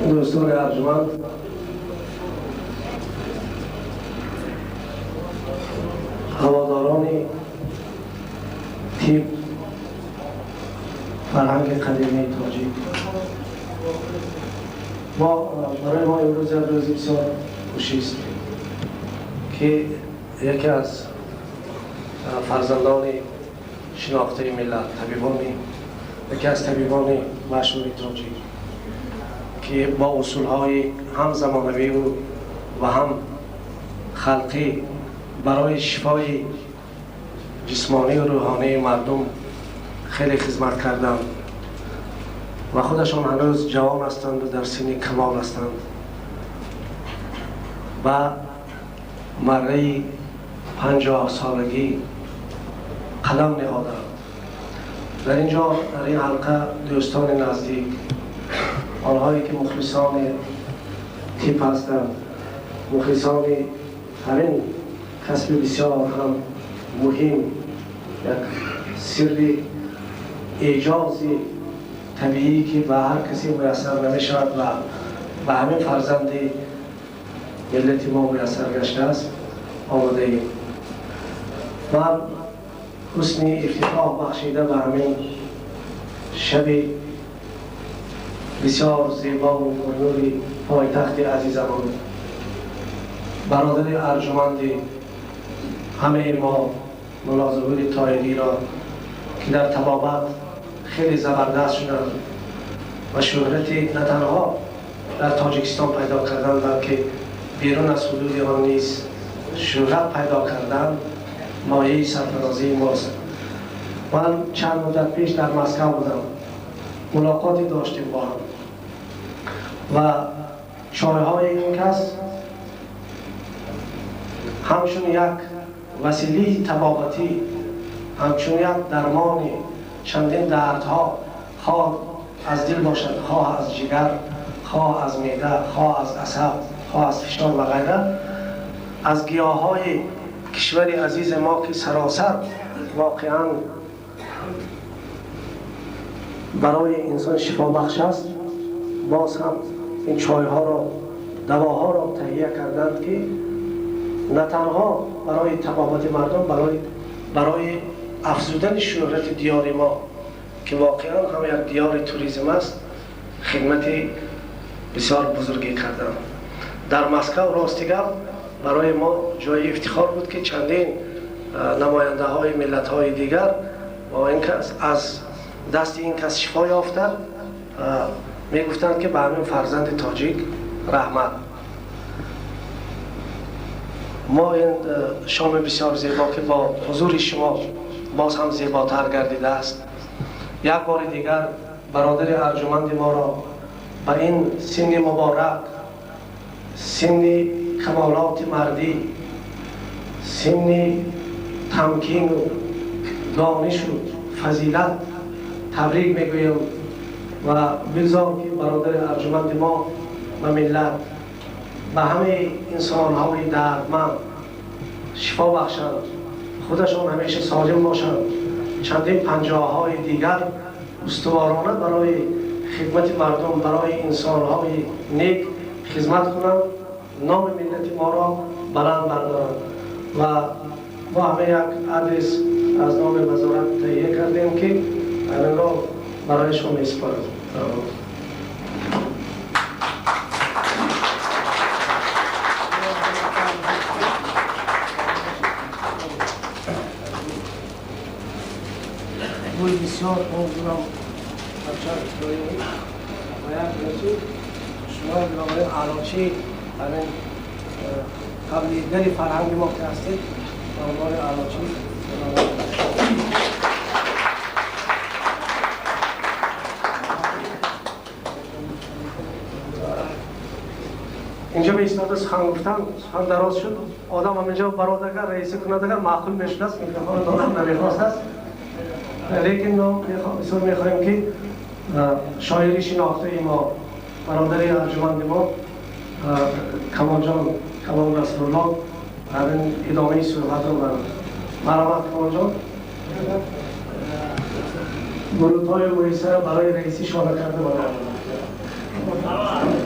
Дӯстони арҷуманд, ҳаводорони тиб, фарҳанги қадимаи тоҷик, мо барои мо имрӯз як рӯзи бисёр хушист, ки яке аз фарзандони шинохтаи миллат, табибони яке аз табибони машҳури тоҷик, ки бо усулҳои ҳам замонавиву ва ҳам халқӣ барои шифои ҷисмонию рӯҳонии мардум хеле хизмат карданд ва худашон ҳанӯз ҷавон ҳастанду дар синни камол ҳастанд, ба марраи 50-солагӣ қадам ниҳоданд. Дар ин ҷо, дар ин ҳалқа, дӯстони наздик, онҳое ки мухлисони тиб ҳастанд, мухлисони ҳамин касби бисёр ҳам муҳим, як сирри эъҷози табиӣ, ки ба ҳар касе муяссар намешавад ва ба ҳамин фарзанди миллати мо муяссар гаштааст, омодаем. Ман ҳусни ифтитоҳ бахшида ба ҳамин шаби бисёр зебову пурнури пойтахти азизамон, бародари арҷуманди ҳамаи мо, Мулло Зуҳури Тоириро, ки дар табобат хеле забардаст шуданд ва шӯҳрати на танҳо дар Тоҷикистон пайдо карданд, балки берун аз ҳудуди он низ шӯҳрат пайдо карданд, мояи сарфарозии мост. Ман чанд муддат пеш дар Москав будам, мулоқоте доштем бо ҳам ва чойҳои ин кас ҳамчун як василаи табобатӣ, ҳамчун як дармони чандин дардҳо, хоҳ аз дил бошад, хоҳ аз ҷигар, хоҳ аз меъда, хоҳ аз асаб, хоҳ аз фишор ва ғайра, аз гиёҳҳои кишвари азизи мо, ки саросар воқеан барои инсон шифобахш аст, боз ҳам ин чойҳоро, давоҳоро таҳия карданд, ки на танҳо барои табобати мардум, барои афзудани шӯҳрати диёри мо, ки воқеан ҳам як диёри туризм аст, хидмати бисёр бузургӣ карданд. Дар Москав, рости гап, барои мо ҷои ифтихор буд, ки чандин намояндаҳои миллатҳои дигар бо ин кас, аз дасти ин кас шифо ёфта, мегуфтанд, ки ба ҳамин фарзанди тоҷик раҳмат. Мо ин шоми бисёр зебо, ки бо ҳузури шумо боз ҳам зеботар гардидааст, як бори дигар бародари арҷуманди моро ба ин синни муборак, синни камолоти мардӣ, синни тамкину донишу фазилат табрик мегӯем ва бигзор, ки бародари арҷуманди мо ба миллат, ба ҳамаи инсонҳои дардманд шифо бахшанд, худашон ҳамеша солим бошанд, чандин 50ҳои дигар устуворона барои хидмати мардум, барои инсонҳои нек хизмат кунанд, номи миллати моро баланд бардоранд. Ва мо ҳама як адрес аз номи вазорат таҳия кардем, ки ҳаминро барои шумо месупорам. Бӯи бисёр гулам ва як шумо бинобарин аълочӣ, ҳамин таблиғгари фарҳанги мо ки ҳастед, ба унвони аълочӣ. Инҷо истода сухан гуфтан, сухан дароз шуд, одам ҳаминҷо бародагар раисӣ кунад, агар маъқул мешудааст, микрофон додам намехостааст, лекин мо бисёр мехоҳем, ки шоири шинохтаи мо, бародари арҷуманди мо, Камолҷон, Камол Насрулло, ҳамин идомаи суҳбатро барад. Марҳамат, Камолҷон. Бурутҳои муяссара барои раисӣ шона карда барои.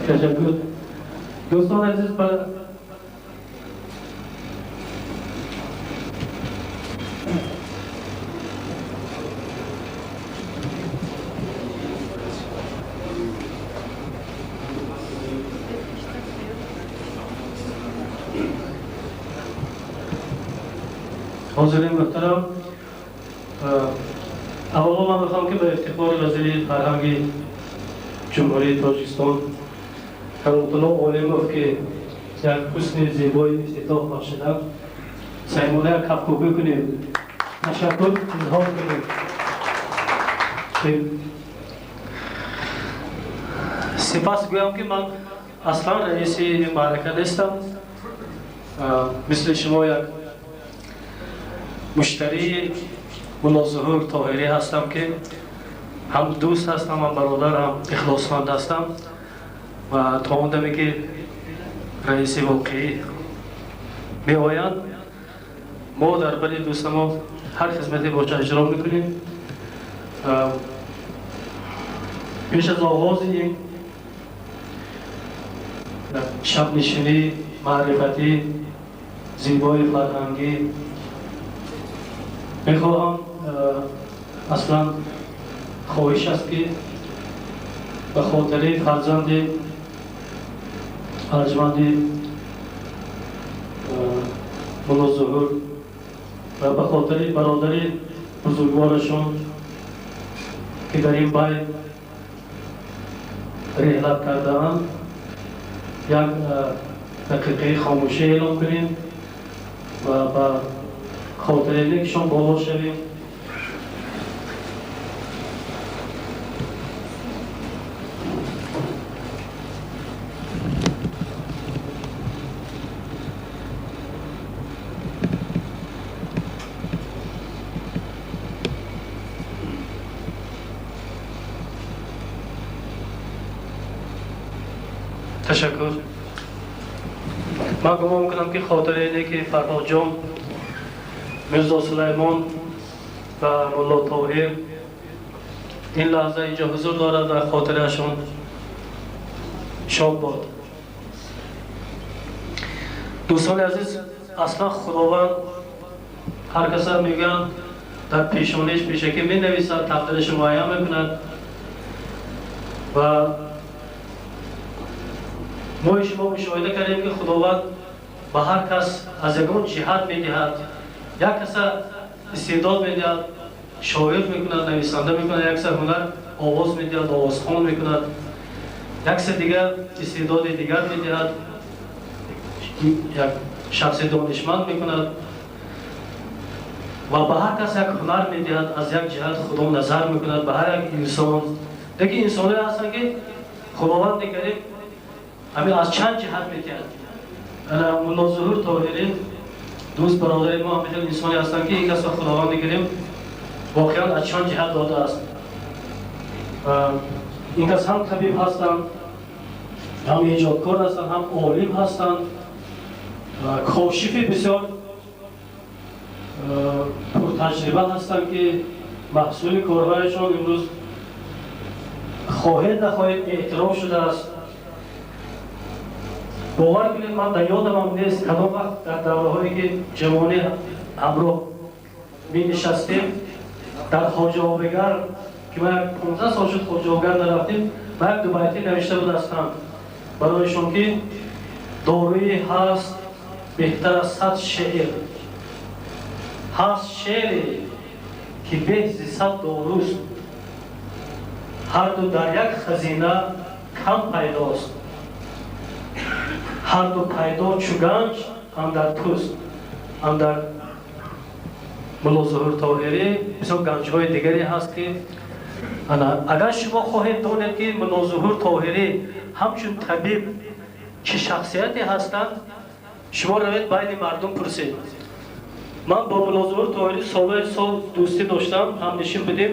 Ташаккур. Дӯстони азиз, ба ҳозирин муҳтарам, аввало ман мехоҳам, ки ба ифтихори вазири фарҳанги Ҷумҳурии Тоҷикистон Кароматулло Олимов, ки як ҳусни зебои ифтитоҳ бахшиданд, самимона як кафкӯбӣ кунем, ташаккур изҳор кунем. Сипас гӯям, ки ман аслан раиси ин маърака нестам, мисли шумо як муштарии Мулло Зуҳур Тоҳирӣ ҳастам, ки ҳам дӯст ҳастам, ҳам бародар, ҳам ихлосманд ҳастам ва то он даме, ки раиси воқеӣ меоянд, мо дар бари дӯстамо ҳар хизмате боша иҷро мекунем. Пеш аз оғози ин шабнишинӣ маърифатӣ зебои фарҳангӣ мехоҳам, аслан хоҳиш аст, ки ба хотири фарзанди арҷманди Мулло Зуҳур ва ба хотири бародари бузургворашон, ки дар ин байт реҳлат кардаанд, як дақиқаи хомӯшӣ эълон кунем ва ба хотири некшон боло шавем. Ташаккур. Ман гумон мекунам, ки хотираи неки Фарҳодҷон, Мирзо Сулаймон ва Мулло Тоҳир ин лаҳза инҷо ҳузур дорад ва хотираашон шод бод. Дӯстони азиз, аслан Худованд ҳар каса, мегӯянд, дар пешониш пешакӣ менависад, тақдирашо муайян мекунад ва мои шумо мушоҳида кардем, ки Худованд ба ҳар кас аз ягон ҷиҳат медиҳад. Як каса истеъдод медиҳад, шоир мекунад, нависанда мекунад, як каса ҳунар, овоз медиҳад, овозхон мекунад, як каса дигар истеъдоди дигар медиҳад, як шахси донишманд мекунад ва ба ҳар кас як ҳунар медиҳад. Аз як ҷиҳат Худо назар мекунад ба ҳар як инсон. Лекин инсонҳое ҳастанд, ки Худованди Карим ҳамин аз чанд ҷиҳат медиҳад. Мулло Зуҳур Тоҳирӣ, дӯст бародари мо, ҳамин хел инсоне ҳастанд, ки ин касро Худованди Карим воқеан аз чанд ҷиҳат додааст. Ин кас ҳам табиб ҳастанд, ҳам эҷодкор ҳастанд, ҳам олим ҳастанд, кошифи бисёр пуртаҷриба ҳастанд, ки маҳсули корҳояшон имрӯз, хоҳед нахоҳед, эътироф шудааст. Бовар кунед, ман дар ёдамам нест, кадом вақт дар давраҳое, ки ҷавонӣ ҳамроҳ менишастем дар Хоҷаобегар, ки ман як 15 сол шуд Хоҷаобегар нарафтем, ман як дубайтӣ навишта будастам барояшон, ки дорои ҳаст беҳтар аз 100 шеър, ҳаст шеъре, ки беҳ зи 100 доруст, ҳарду дар як хазина кам пайдост, ҳарду пайдо чу ганҷ андар туст. Андар Мулло Зуҳур Тоҳирӣ бисёр ганҷҳои дигаре ҳаст, ки ана агар шумо хоҳед донед, ки Мулло Зуҳур Тоҳирӣ ҳамчун табиб чӣ шахсияте ҳастанд, шумо равед, байни мардум пурсед. Ман бо Мулло Зуҳур Тоҳирӣ солҳои сол дӯстӣ доштам, ҳамнишин будем,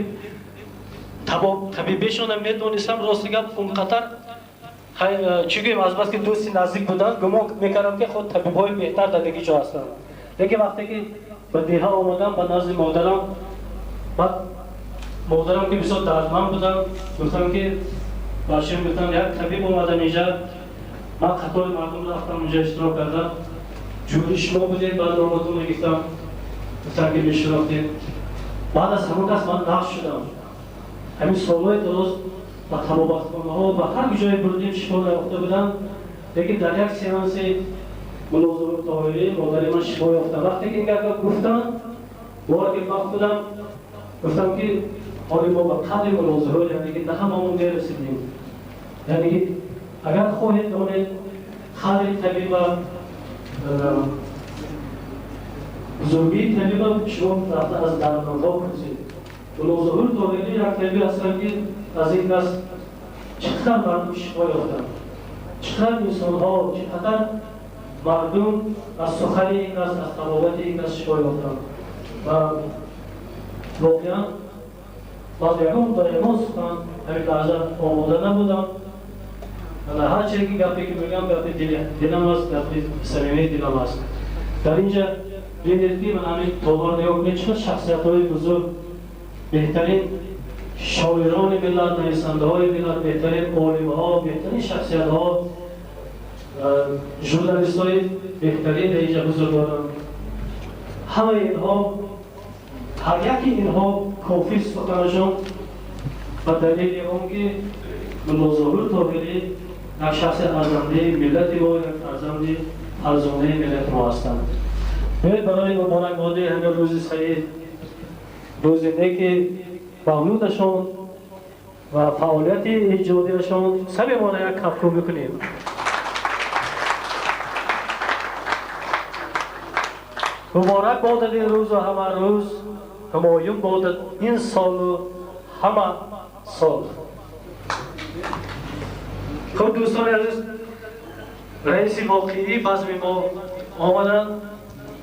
табибешонам медонистам. Рости гап, он қадар, чӣ гӯем, азбаски дӯсти наздик буданд, гумон мекардам, ки худ табибҳои беҳтар дар дигар ҷо ҳастанд. Лекин вақте ки ба деҳа омадам, ба назди модарам, баъд модарам, ки бисёр дардманд буданд, гуфтам, ки Бачаам гуфтанд, як табиб омадан инҷа. Ман қатори мардум рафтам, унҷа иштирок кардам. Ҷури шумо будем, баъд номатон гирифтам. Гуфтам, ки мешинохтем. Баъд аз ҳамон кас ман нақш шудам. Ҳамин солҳои дароз ба табобатхонаҳо, ба ҳар ҷое бурдем, шифо наёфта будам. Лекин дар як сеанси Мулло Зуҳур Тоҳирӣ модари ман шифо ёфтам. Вақте ки ин гапро гуфтам, боре ки ман худам гуфтам, ки ҳоли мо ба қадри Мулло Зуҳур, яъне ки на ҳамамон мерасидем. Яъне ки агар хоҳед донед қадри табиба, бузургии табиба, шумо рафта аз дармонҳо пурсед. Мулло Зуҳур Тоҳирӣ як табиб ҳастанд, ки аз ин кас чӣ қадар мардум шифо ёфтанд, чӣ қадар инсонҳо, чӣ қадар мардум аз сухани ин кас, аз табобати ин кас шифо ёфтанд. Ва воқеан ман ягон ба ягон сухан ҳамин лаҳза омода набудам. Ҳар чизе ки гапе ки мегӯям, гапи дилам аст, гапи самимии дилам аст. Дар инҷа бинед, ки ман ҳамин толор нигоҳ кунед, чӣ қадар шахсиятҳои бузург, беҳтарин шоирони миллат, нависандаҳои миллат, беҳтарин олимҳо, беҳтарин шахсиятҳо, журналистҳои беҳтарин дар инҷа ҳузур доранд. Ҳамаи инҳо, ҳар яки инҳо кофист суханашон ба далели он ки Мулло Зуҳур Тоҳирӣ як шахси арзандаи миллати мо, як фарзанди фарзонаи миллати мо ҳастанд. Биёед, барои муборакбодии ҳамин рӯзи саид, рӯзи неки мавлудашон ва фаъолияти эҷодиашон самимона як кафкӯбӣ кунем. Муборак бодад ин рӯзу ҳама рӯз, ҳумоюн бодад ин солу ҳама сол. Хуб, дӯстони азиз, раиси воқеии базми мо омаданд.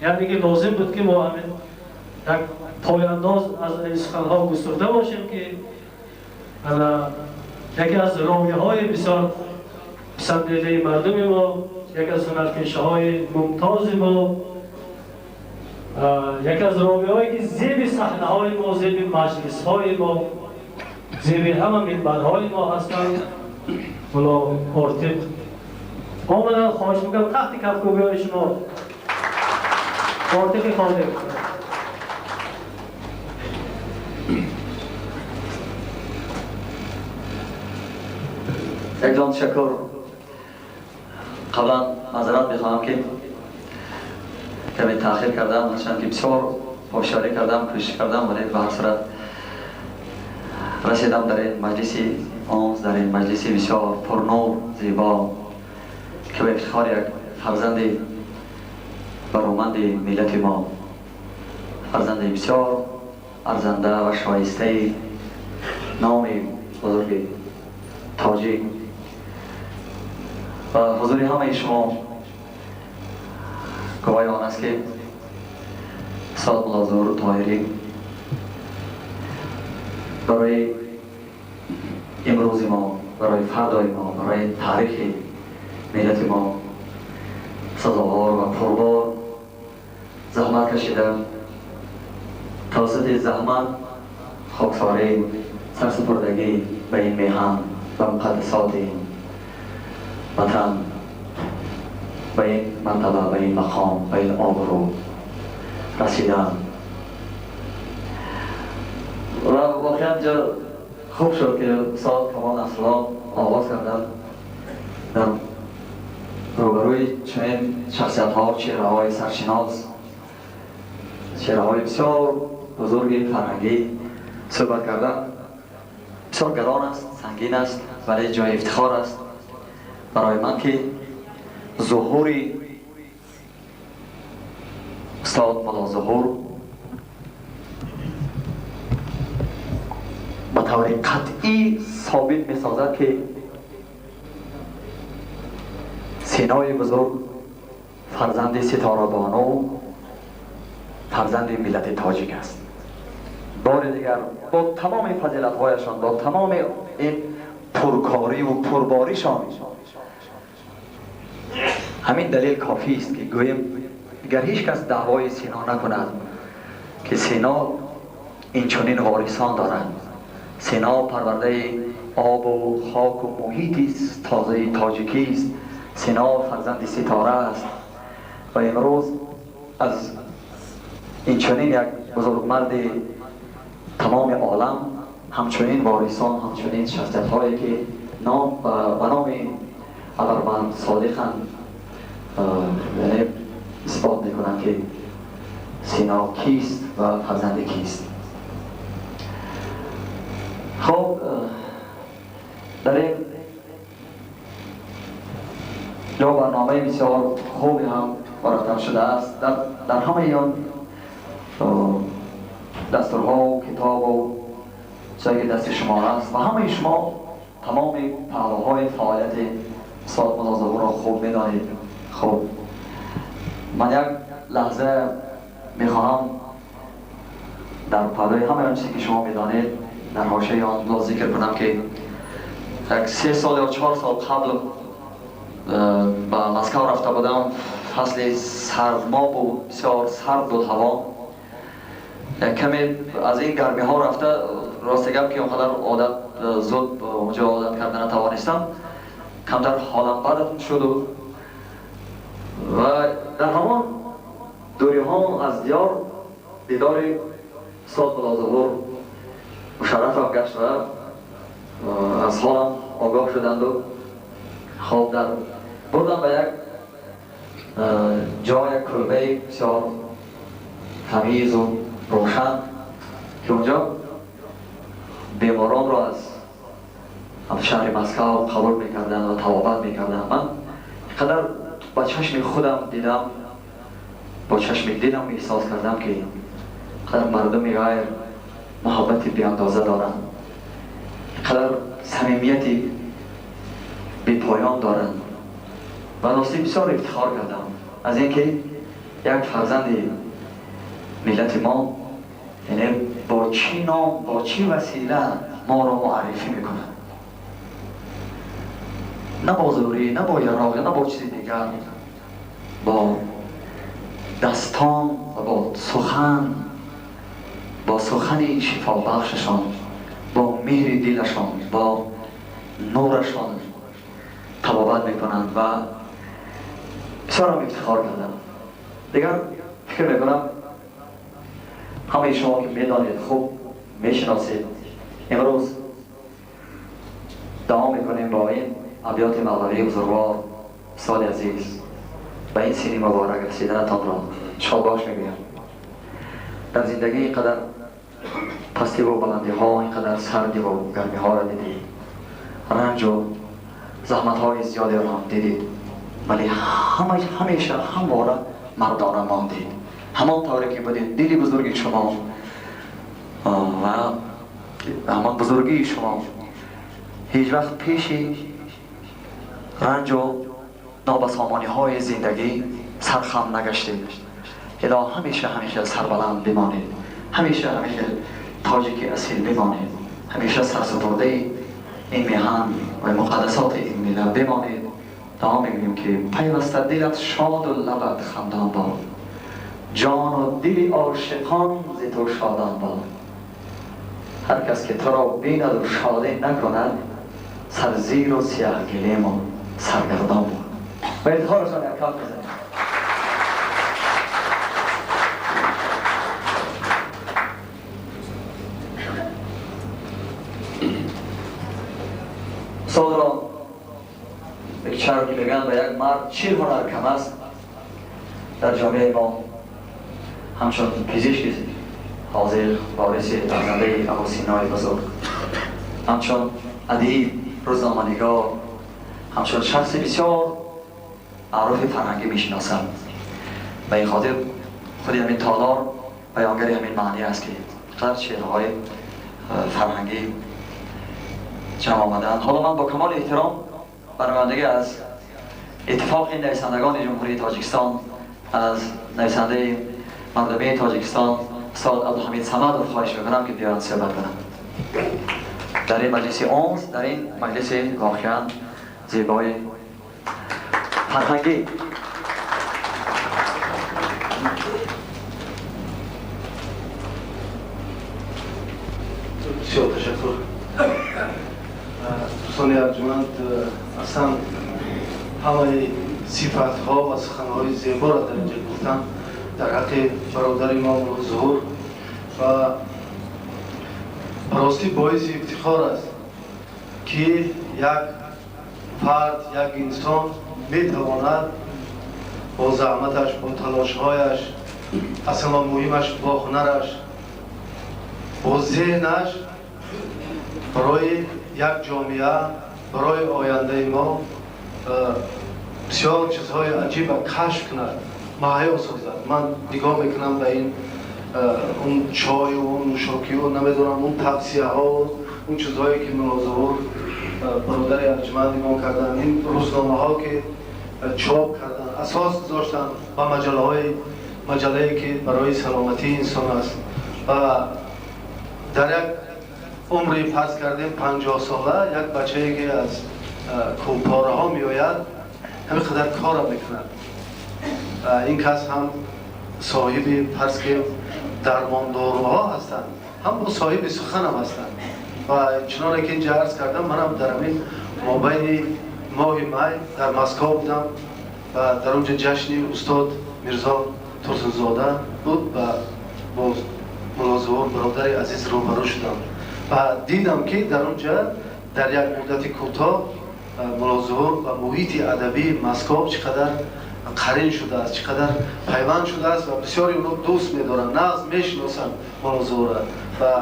Яъне ки лозим буд, ки мо ҳамин як пояндоз аз ин суханҳо густурда бошем, ки яке аз ровиҳои бисёр писандидаи мардуми мо, яке аз ҳунарпешаҳои мумтози мо, яке аз ровиҳое ки зеби саҳнаҳои мо, зеби маҷлисҳои мо, зеби ҳама минбарҳои мо ҳастанд, Мулло Ортиқ омаданд. Хоҳиш мекунам, таҳти кафкӯбиҳои шумо Ортиқи Қодир. Як ҷон ташаккур. Қаблан маъзарат мехоҳам, ки каме таъхир кардам, ҳарчанд ки бисёр ҳушёрӣ кардам, кӯшиш кардам, вале ба ҳар сурат расидам дар ин маҷлиси онс, дар ин маҷлиси бисёр пурнур, зебо, ки ба ифтихори як фарзанди бароманди миллати мо, фарзанди бисёр арзанда ва шоистаи номи бузурги тоҷик ва ҳузури ҳамаи шумо гувоҳи он аст, ки устод Мулло Зуҳур Тоҳирӣ барои имрӯзи мо, барои фардои мо, барои таърихи миллати мо сазовор ва пурбор заҳмат кашида, тавассути заҳмат, хоксорӣ, сарсупурдагӣ ба ин меҳан, ба муқаддасоти ин ватан, ба ин мартаба, ба ин мақом, ба ин обрӯ расидан. Ва воқеан ҷо хуб шуд, ки устод Камол Насрулло оғоз карданд. Дар рӯбарӯи чунин шахсиятҳо, чеҳраҳои саршинос, чеҳраҳои бисёр бузурги фарҳангӣ суҳбат кардан бисёр гарон аст, сангин аст, вале ҷои ифтихор аст барои ман, ки зуҳури устод Мулло Зуҳур ба таври қатъӣ собит месозад, ки Синои бузург, фарзанди Ситорабону, фарзанди миллати тоҷик аст. Бори дигар бо тамоми фазилатҳояшон, бо тамоми ин пуркориву пурборишон, ҳамин далел кофист, ки гӯем дигар ҳеҷ кас даъвои Сино накунад, ки Сино инчунин ворисон дорад. Сино парвардаи آب و خاک و محیطی تازه تاجیکی است. سینا فرزند ستاره است و امروز از این چنین یک بزرگمرد تمام عالم، همچنین وارثان، همچنین شخصیت هایی که نام به نام ابرمند صادقند، یعنی اثبات میکنند که سینا کیست و فرزند کیست. خب در این جا برنامه بسیار خوبی هم مرتب شده است. در همه آن دستورها و کتاب و چیزی که دست شما است و همه شما تمام پهلوهای فعالیت استاد ملا را خوب میدانید. خب من یک لحظه میخواهم در پهلوی همه آن چیزی که شما میدانید در حاشیه آن باز ذکر کنم که یک 3 سال یا 4 سال قبل به مسکو رفته بودم. فصل سرما بود، بسیار سرد بود هوا، کمی از این گرمی ها رفته. راست گپ که اونقدر عادت زود اونجا عادت کردن نتوانستم، کمتر حالم بد شد و در همان دوری ها از دیار دیدار استاد ملا مشرفم گشت و از حالم آگاه شدند و خواب در بردم به یک جای کلبه بسیار تمیز و روشن که اونجا بیماران را از شهر مسکو قبول میکردن و طبابت میکردن. من قدر با چشم خودم دیدم، با چشم دیدم احساس کردم که قدر مردم غیر محبت بی اندازه دارند، قدر صمیمیت بی پایان دارند و راستی بسیار افتخار کردم از اینکه یک فرزند ملت ما، یعنی با چی نام، با چی وسیله ما را معرفی میکنند، نه با زوری، نه با یراق، نه با چیز دیگر، با دستان و با سخن، با سخن شفا بخششان، با مهر دلشان، با نورشان طبابت میکنند و بسیار هم افتخار کردم. دیگر فکر میکنم همه شما که میدانید، خوب میشناسید، امروز دعا میکنیم با این ابیات مولوی بزرگوار سال عزیز به این سینی مبارک رسیدنتان را شادباش میگویم. در زندگی اینقدر پستی و بلندی ها، اینقدر سردی و گرمی ها را دیدید، رنج و زحمت های زیادی را هم دیدید، ولی همیشه همواره مردانه ماندید، همان طوری که بودید. دل بزرگی شما و همان بزرگی شما هیچ وقت پیش رنج و نابسامانی های زندگی سرخم نگشتید. الا همیشه همیشه سربلند بمانید، همیشه همیشه تاجیک اصیل بمانید، همیشه سرسپرده این میهن و مقدسات این ملت بمانید. دعا میگوییم که پیوسته دلت شاد و لبت خندان باد، جان و دل عاشقان ز تو شادان باد. هر کس که تو را بیند و شادی نکند، سرزیر و سیاه گلیم و سرگردان بود. و افتخارشان یک کف میزنیم. سال را یک چرا که بگن و یک مرد 40 هنر کم است در جامعه ما، همچون پزشک حاضر وارث فرزنده ابوسینای بزرگ، همچون ادیب، روزنامه‌نگار، همچون شخص بسیار معروف فرهنگی میشناسم. و این خاطر خود همین تالار بیانگر همین معنی است که قدر چهره‌های فرهنگی جمع آمدند. حالا من با کمال احترام برنامه‌ای از اتفاق نویسندگان جمهوری تاجیکستان، از نویسنده مردمی تاجیکستان استاد عبدالحمید صمدوف خواهش میکنم که بیان صحبت کنند در این مجلس اونس، در این مجلس واقعا زیبای فرهنگی. بسیار تشکر. Дӯстони арҷманд, аслан ҳамаи сифатҳо ва суханҳои зеборо дар инҷа гуфтам дар ҳаққи бародари мо Мулло Зуҳур ва ростӣ боиси ифтихор аст, ки як фард, як инсон метавонад бо заҳматаш, бо талошҳояш, аз ҳама муҳимаш бо ҳунараш, бо зеҳнаш барои як ҷомеа, барои ояндаи мо бисёр чизҳои аҷиба кашф кунад, маҳайё созад. Ман нигоҳ мекунам ба ин он чою он нӯшокиҳо, намедонам, он тавсияҳо, он чизҳое, ки Мулло Зуҳур бародари арҷманди мо карданд, ин рӯзномаҳо, ки чоп карданд, асос гузоштанд ба маҷаллаҳои, маҷаллае, ки барои саломатии инсон аст. Ва дар як умри, фарз кардем, 50 сола як бачае, ки аз кӯҳпораҳо меояд, ҳамин қадар кора мекунад. Ин кас ҳам соҳиби, фарз кардем, дармондоруҳо ҳастанд, ҳам соҳиби суханам ҳастанд. Ва чуноне ки инҷа арз кардам, манам дар ҳамин мобайни моҳи май дар Москва будам ва дар онҷа ҷашни устод Мирзо Турсунзода буд ва бо Мулло Зуҳур бародари азиз рӯбарӯ шудам ва дидам, ки дар онҷа дар як муддати кӯтоҳ Мулло Зуҳур ба муҳити адабии Москва чӣ қадар қарин шудааст, чӣ қадар пайванд шудааст ва бисёре онҳо дӯст медоранд, нағз мешиносанд Мулло Зуҳурра ва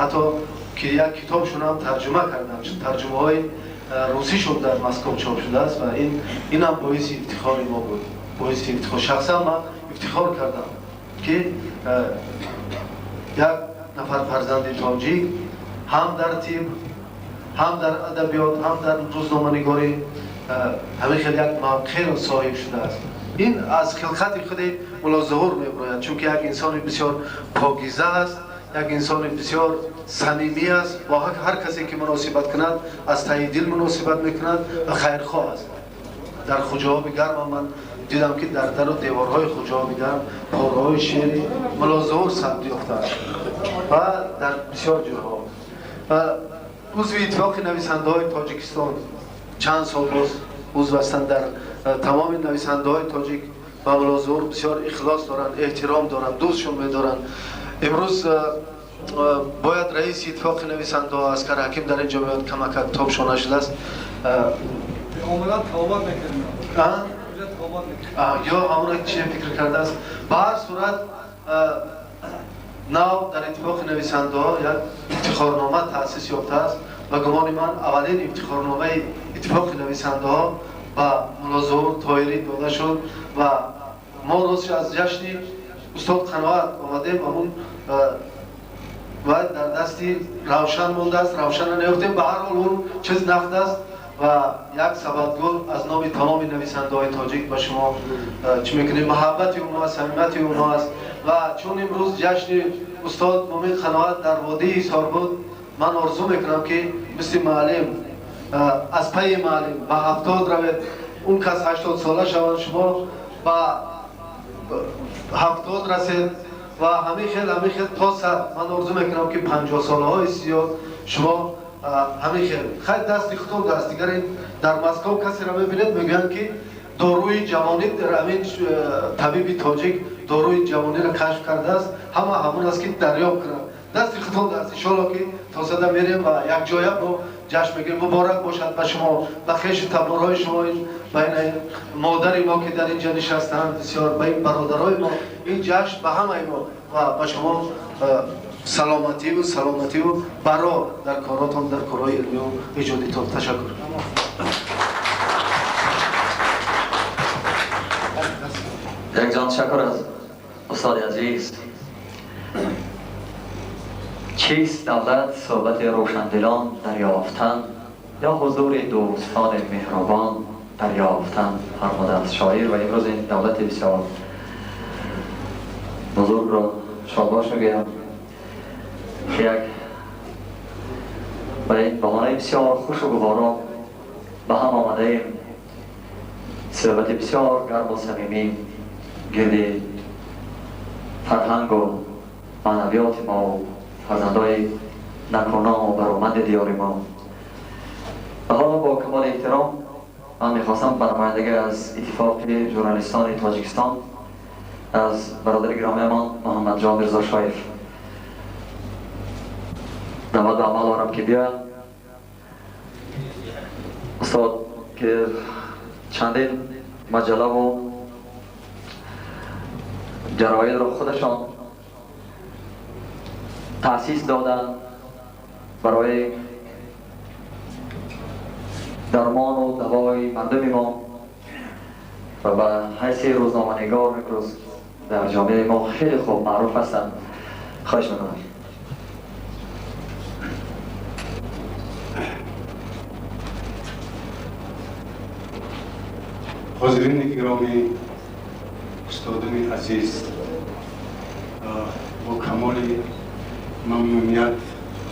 ҳатто ки як китобшонам тарҷума карданд, тарҷумаҳои русишон дар Москва чоп шудааст. Ва инам боиси ифтихори мо буд, боиси ифтихор. Шахсан ман ифтихор кардам, ки як нафар фарзанди тоҷик ҳам дар тиб, ҳам дар адабиёт, ҳам дар рӯзноманигорӣ ҳамин хел як мавқеъро соҳиб шудааст. Ин аз хилқати худи Мулло Зуҳур мебарояд, чунки як инсони бисёр покиза аст, як инсони бисёр самимӣ аст. Бо ҳар касе ки муносибат кунад, аз таҳи дил муносибат мекунад ва хайрхоҳ аст. Дар Хуҷаоби Гарм ман дидам, ки дар дару деворҳои Хуҷаоби Гарм пораҳои шеъри Мулло Зуҳур сабт ёфтааст ва дар бисёр ҷойҳо. Узви Иттифоқи нависандаҳои Тоҷикистон чанд сол боз узв ҳастанд. Дар тамоми нависандаҳои тоҷик ба Мулло Зуҳур бисёр ихлос доранд, эҳтиром доранд, дӯстшон медоранд. Имрӯз бояд раиси Иттифоқи нависандаҳо Аскар Ҳаким дар ин ҷо меояд, камакак тобшон нашудааст. Омадан тавбат мекардем. Ё ҳамона чи фикр кардааст. Ба ҳар сурат, нав дар Иттифоқи нависандаҳо як ифтихорнома таъсис ёфтааст. Ба гумони ман, аввалин ифтихорномаи Иттифоқи нависандаҳо ба Мулло Зуҳур Тоҳирӣ дода шуд. Ва мо ростш аз ҷашни устод Қаноат омадем, ҳамун ва дар дасти Равшан мондааст, Равшана наёфтем. Ба ҳар ҳол, он чиз нақд аст ва як сабад гул аз номи тамоми нависандаҳои тоҷик ба шумо чӣ мекунем. Маҳаббати онҳо аст, самимияти онҳо аст. Ва чун имрӯз ҷашни устод Мумин Қаноат дар водии Ҳисор буд, ман орзу мекунам, ки мисли муаллим, аз пайи муаллим ба 70 равед. Он кас 80 сола шаванд, шумо ба 70 расед ва ҳамин хел, ҳамин хел то 100. Ман орзу мекунам, ки 50 солаҳои зиёд шумо ҳамин хел. Хайр, дасти худтон даст. Дигар ин дар Москва касеро мебинед, мегӯянд, ки доруи ҷавонӣ, ҳамин табиби тоҷик доруи ҷавониро кашф кардааст. Ҳама ҳамон аст, ки дарёб кунанд. Дасти худтон даст. Иншоалло, ки то 100-а мерем ва якҷоя бо ҷашн мегирем. Муборак бошад ба шумо, ба хешу таборҳои шумо, ба ин модари мо, ки дар инҷа нишастанд бисёр, ба ин бародарои мо. Ин ҷашн ба ҳамаи мо ва ба шумо саломативу саломативу барор дар коротон, дар корҳои илмию эҷодитон. Ташаккур. Як ҷон ташаккур аз устоди азиз. Чист давлат, суҳбати рӯшандилон дарёфтан ё ҳузури дӯстони меҳрубон дарёфтан, фармудааст шоир. Ва имрӯз ин давлати бисёр бузургро шодбош мегӯям, ки як ба ин баҳонаи бисёр хушу гуворо ба ҳам омадаем, суҳбати бисёр гарму самимӣ гирди фарҳангу маънавиёти мо, фарзандои накуному бароманди диёри мо. و حالا با کمال احترام من میخواستم به نمایندگی از اتفاق ژورنالیستان تاجیکستان از برادر گرامیمان محمد جان میرزا شایف دعوت به عمل آورم که بیاین. استاد که چندین مجله و جراید را خودشان تأسیس دادن برای درمان و دوای مردم ما و به حیث روزنامه‌نگار امروز در جامعه ما خیلی خوب معروف هستند. خواهش میکنم. حاضرین گرامی، استادان عزیز، با کمال ممنونیت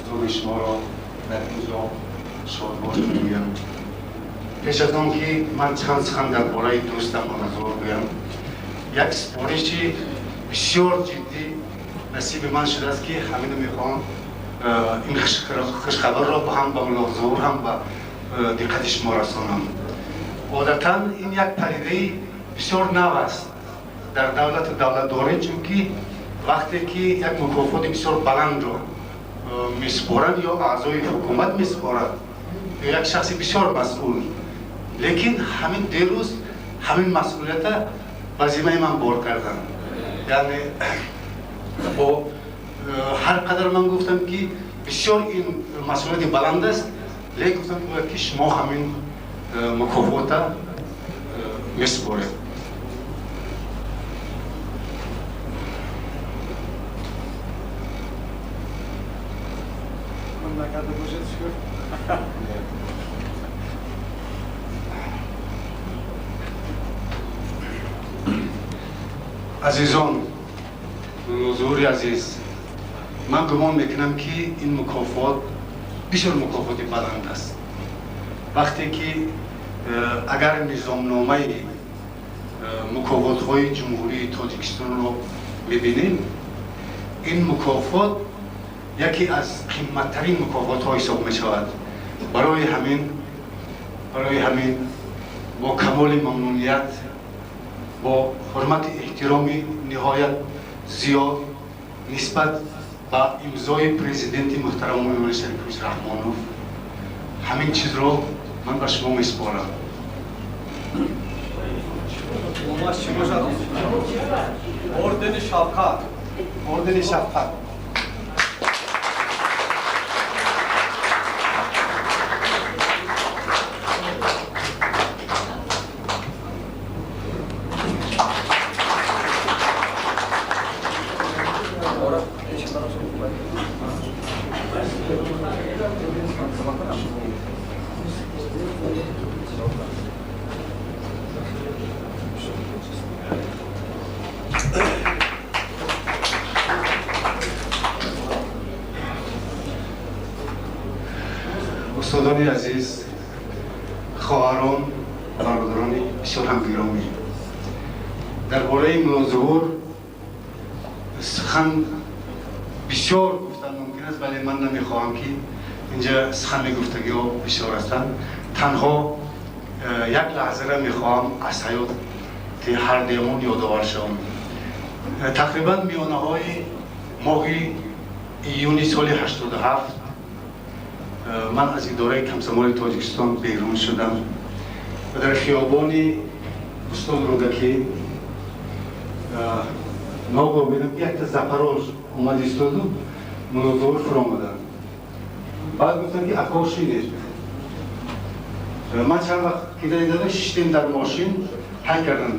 حضور شما را در اینجا شادباش میگویم. پیش از آن که من چند سخن در باره دوستم ملا گویم، یک سپارش بسیار جدی نصیب من شده است که همین میخوام این خوشخبر را هم به ملا هم به دقت شما رسانم. عادتا این یک پدیده بسیار نو است در دولت و دولتداری، چونکه وقتی که یک مکافات بسیار بلند را میسپارند یا اعضای حکومت میسپارند یا یک شخص بسیار مسئول، لیکن همین دیروز همین مسئولیت وظیفه من بار کردن. یعنی با هر قدر من گفتم که بسیار این مسئولیت بلند است، لیکن گفتم که شما همین مکافات میسپارید. عزیزان، حضور عزیز، من گمان میکنم که این مکافات بسیار مکافات بلند است. وقتی که اگر نظامنامه مکافات های جمهوری تاجیکستان رو میبینیم، این مکافات یکی از قیمت‌ترین مکافات ها حساب میشود. برای همین با کمال ممنونیت، با حرمت احترام نهایت زیاد نسبت به امضای پرزیدنت محترم امامعلی شریفویچ رحمانوف، همین چیز رو من به شما میسپارم. Ordeni Şefkat. Ordeni Şefkat. استادان عزیز، خواهران، برادران بسیار هم گرامی، درباره ملا ظهور سخن بسیار گفتن ممکن است، ولی من نمیخواهم که اینجا سخن گفتگی ها بسیار هستند. تنها یک لحظه را میخواهم از حیات هر دیمون یادآور شوم. تقریبا میانه های ماه ایونی سال 87 من از اداره کمسمال تاجیکستان بیرون شدم و در خیابان استاد رودکی ناگاه بینم که یک تا زپراژ اومد ایستاد و ملا ظهور فرو آمدن. بعد گفتم که اکا شینید. من چند وقت که دیدم شیشتیم در ماشین حی کردم.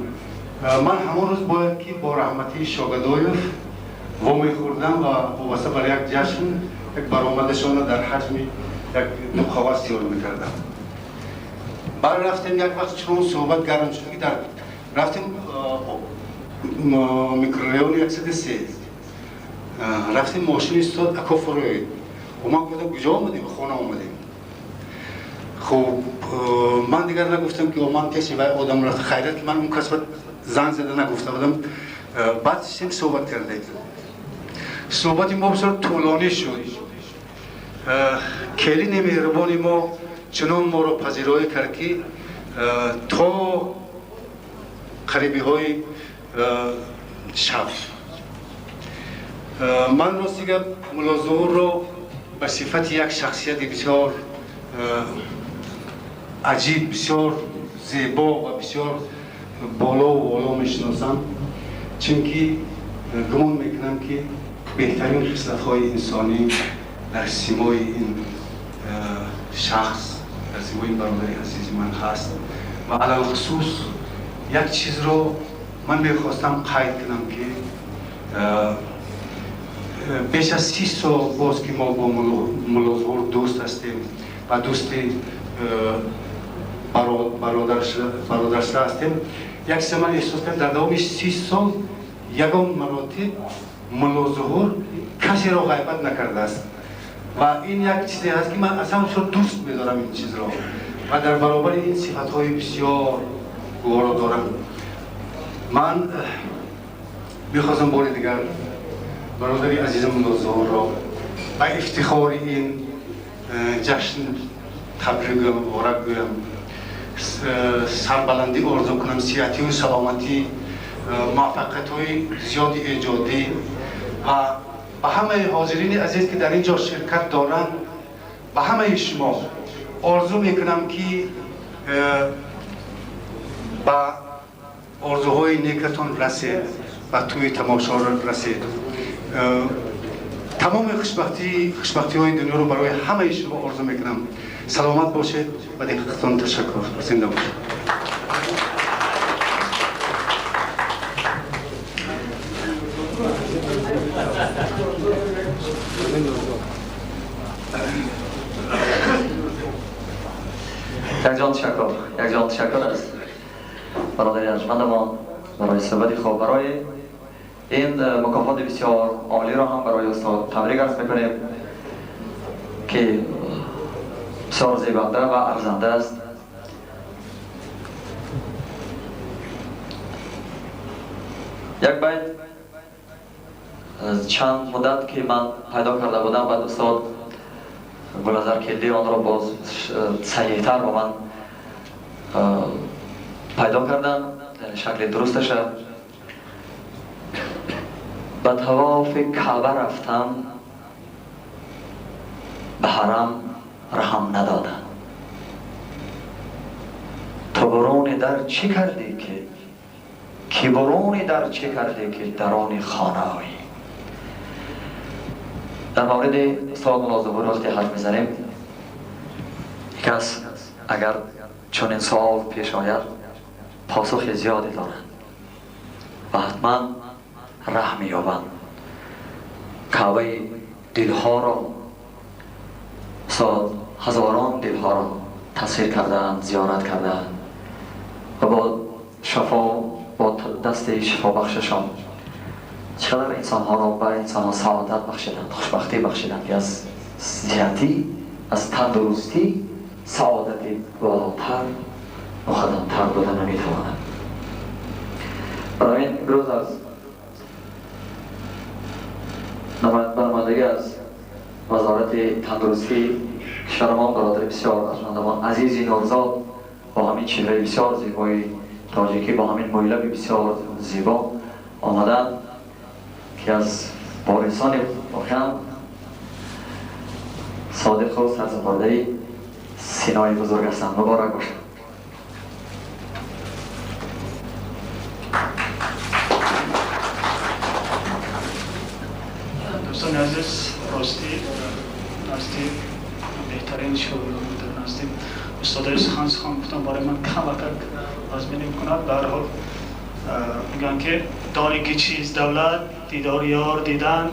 من همون روز باید که با رحمتی شاگدایف وا میخوردم و وابسته برای یک جشن یک برآمدشان را در حجم یک دو کاغذ تیار میکردم. بعد رفتیم یک وقت چون صحبت گرم شد که در رفتیم میکروریون 103 رفتیم ماشین ایستاد، اکا فروید و من گفتم کجا آمدیم؟ خانه آمدیم. خب من دیگر نگفتم که من کسی وای آدم رفت خیرت که من اون کس زنگ زده نگفته بودم. بعد شیم صحبت کردیم. صحبت ما بسیار طولانی شد. کلین مهربان ما Чунон моро пазироӣ кард, ки то қарибиҳои шаб. Ман рости гап Мулло Зуҳурро ба сифати як шахсияти бисёр аҷиб, бисёр зебо ва бисёр болову воло мешиносам, чунки гумон мекунам, ки беҳтарин хислатҳои инсонӣ дар симои ин шахс, дар симои ин бародари азизи ман ҳаст. Ва алалхусус як чизро ман мехостам қайд кунам, ки беш аз 30 сол боз ки мо бо Мулло Зуҳур дӯст ҳастем ва дӯсти бародаршуда ҳастем. Як чиза ман эҳсос кардам: дар давоми 30 сол ягон маротиб Мулло Зуҳур касеро ғайбат накардааст ва ин як чизе ҳаст, ки ман аслан бисёр дӯст медорам ин чизро ва дар баробари ин сифатҳои бисёр гуворо дорам. Ман мехостам бори дигар бародари азизам Мулло Зуҳурро ба ифтихори ин ҷашн табрик гӯям, муборак гӯям, сарбаландӣ орзу кунам, сиҳатию саломатӣ, муваффақиятҳои зиёди эҷодӣ ва ба ҳамаи ҳозирини азиз, ки дар ин ҷо ширкат доранд, ба ҳамаи шумо орзу мекунам, ки ба орзуҳои некатон расед, ба тӯи тамошо расед. Тамоми хушбахтиҳои дунёро барои ҳамаи шумо орзу мекунам. Саломат бошед. Ба диққататон ташаккур. Зинда бошед. Як ҷон ташаккур, як ҷон ташаккур аз бародари арҷмандамон барои суҳбати хуб. Барои ин мукофоти бисёр олиро ҳам барои устод табрик арз мекунем, ки бисёр зебанда ва арзанда аст. Як байт чанд муддат ки ман пайдо карда будам, баъд устод Гулназар Келдӣ онро боз саҳиҳтар ба ман пайдо кардам, яъне шакли дурусташа. Ба тавофи Каъба рафтам, ба ҳарам раҳам надодам. Ту буруни дар чӣ кардӣ, ки буруни дар чӣ кардӣ, ки дарони хона оӣ? Дар мавриди устод Мулло Зуҳур вақте ҳарф мезанем, кас агар чунин суол пеш ояд, посухи зиёде дорад ва ҳатман раҳ меёбанд. Каъбаи дилҳоро устод ҳазорон дилҳоро тасвир кардаанд, зиёрат кардаанд ва бо шафо, бо дасти шифобахшашон чақадар инсонҳоро ба инсонҳо саодат бахшиданд, хушбахтӣ бахшиданд, ки аз сиҳатӣ, аз тандурустӣ саодати болотар, муқаддамтар буда наметавонад. Барои ин имрӯз аз намояндагӣ аз Вазорати тандурустии кишварамон бародари бисёр арҷмандамон Азизи Нурзод бо ҳамин чеҳраи бисёр зебои тоҷикӣ, бо ҳамин мӯйлаби бисёр зебо омаданд, ки аз борисони воқеан содиқу сарсупурдаи синои бузург ҳастанд. Муборак бошад. Дӯстони азиз, ростӣ назди беҳтарин шогирдон, дар назди устодои сухан гуфтам барои ман камакак вазминӣ мекунад. Ба ҳар ҳол мегӯям, ки донӣ ки чиз давлат, дидори ёр дидан,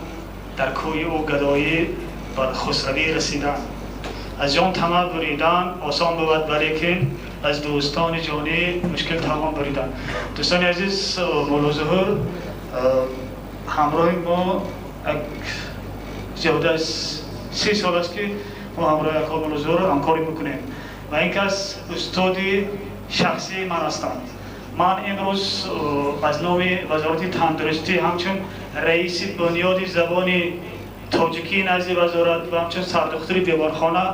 дар кӯи ӯ гадоӣ бар хусравӣ расидан, аз ҷон тамаъ буридан осон бувад, валекин аз дӯстони ҷонӣ мушкил тавон буридан. Дӯстони азиз, Мулло Зуҳур ҳамроҳи мо як зиёда аз 30 сол аст, ки мо ҳамроҳи ако Мулло Зуҳур ҳамкорӣ мекунем ва ин кас устоди шахсии ман ҳастанд. Ман имрӯз аз номи Вазорати тандурустӣ ҳамчун раиси бунёди забони тоҷикӣ назди вазорат ва ҳамчун сардухтури беморхона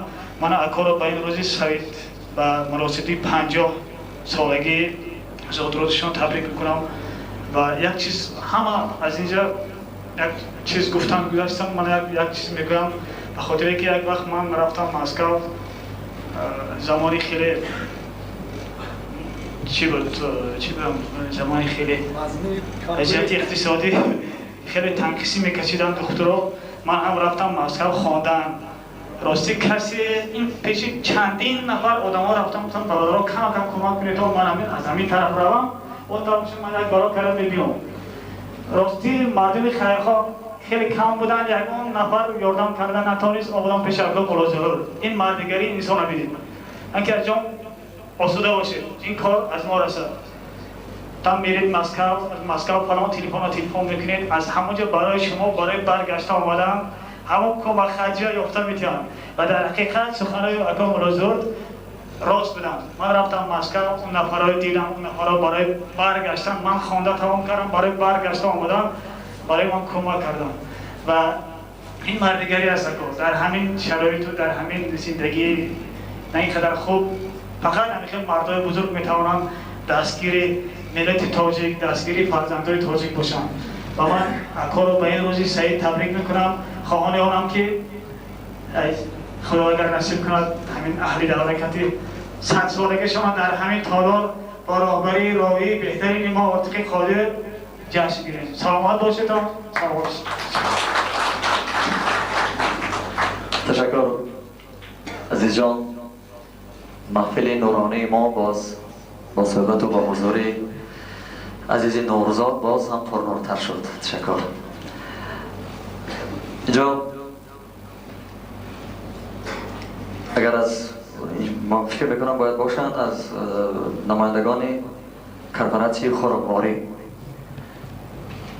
Ман акоро ба ин рӯзи саид ба муносибати 50 солагии зодрӯзашон табрик мекунам ва як чиз ҳама аз инҷа як чиз гуфтан гузаштам, ман як чиз мегӯям, ба хотире ки як вақт ман рафтам Москав, замони хеле чӣ буд, чӣ будам, замони хеле вазъияти иқтисодӣ хеле танқисӣ мекашидам духтуро. Ман ҳам рафтам Москав хондан. Рости касе ин пеши чандин нафар одамо рафтам, гуфтам бародаро кам-кам кӯмак кунед, то ман аз ҳамин тараф равам, он тараф ман як бало кардам мебиём. Рости мардуми хайрхоҳ хеле кам буданд, ягон нафар ёрдам карда натавонист, омадам пеши Абдулло Муллозода. Ин мардигарии инсонро бидид. Анки ҷон осуда бошед, ин кор аз мо расад. Там меред Москав, аз Москав фалон телефонро телефон мекунед, аз ҳамон ҷо барои шумо барои баргашта омадан ҳамон кӯмак харҷиро ёфта метавонанд. Ва дар ҳақиқат суханои ака Муллозода рост буданд. Ман рафтам Москав, он нафарҳоро дидам, он нафарҳо барои баргаштан, ман хонда тамом кардам, барои баргашта омадан барои ман кӯмак карданд. Ва ин мардигарӣ аст ака, дар ҳамин шароиту дар ҳамин зиндагӣ на ин қадар хуб, фақат ҳамин хел мардои бузург метавонанд дастгири миллати тоҷик, дастгири фарзандои тоҷик бошанд. Ва ман акоро ба ин рӯзи саид табрик мекунам, хоҳони онам ки Худо агар насиб кунад ҳамин аҳли давлакати 100 солагишон дар ҳамин толор бо роҳбарии ровии беҳтарини мо Ортиқи Қодир ҷашн гирем. Саломат бошедон, саломат бошед. Ташаккур азизҷон. Маҳфили нуронии мо боз бо суҳбату бо ҳузури азизи Нурзод боз ҳам пурнуртар шуд. Ташаккур. Инҷо агар аз ман фикр мекунам бояд бошанд аз намояндагони корпоратсияи хӯрокворӣ.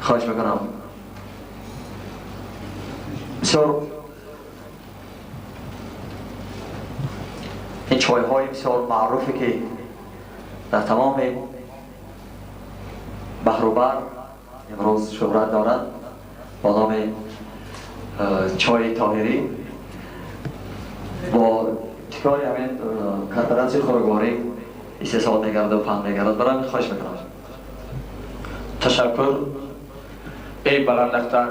Хоҳиш мекунам. Бисёр ин чойҳои бисёр маъруфе ки дар тамоми баҳру бар имрӯз шӯҳрат дорад бо номи чойи Тоҳирӣ бо ибтикори ҳамин корпоратсияи хӯрокворӣ истеҳсол мегардад ва паҳн мегардад. Барои ҳамин хоҳиш мекунам. Ташаккур. Эй баландахтар,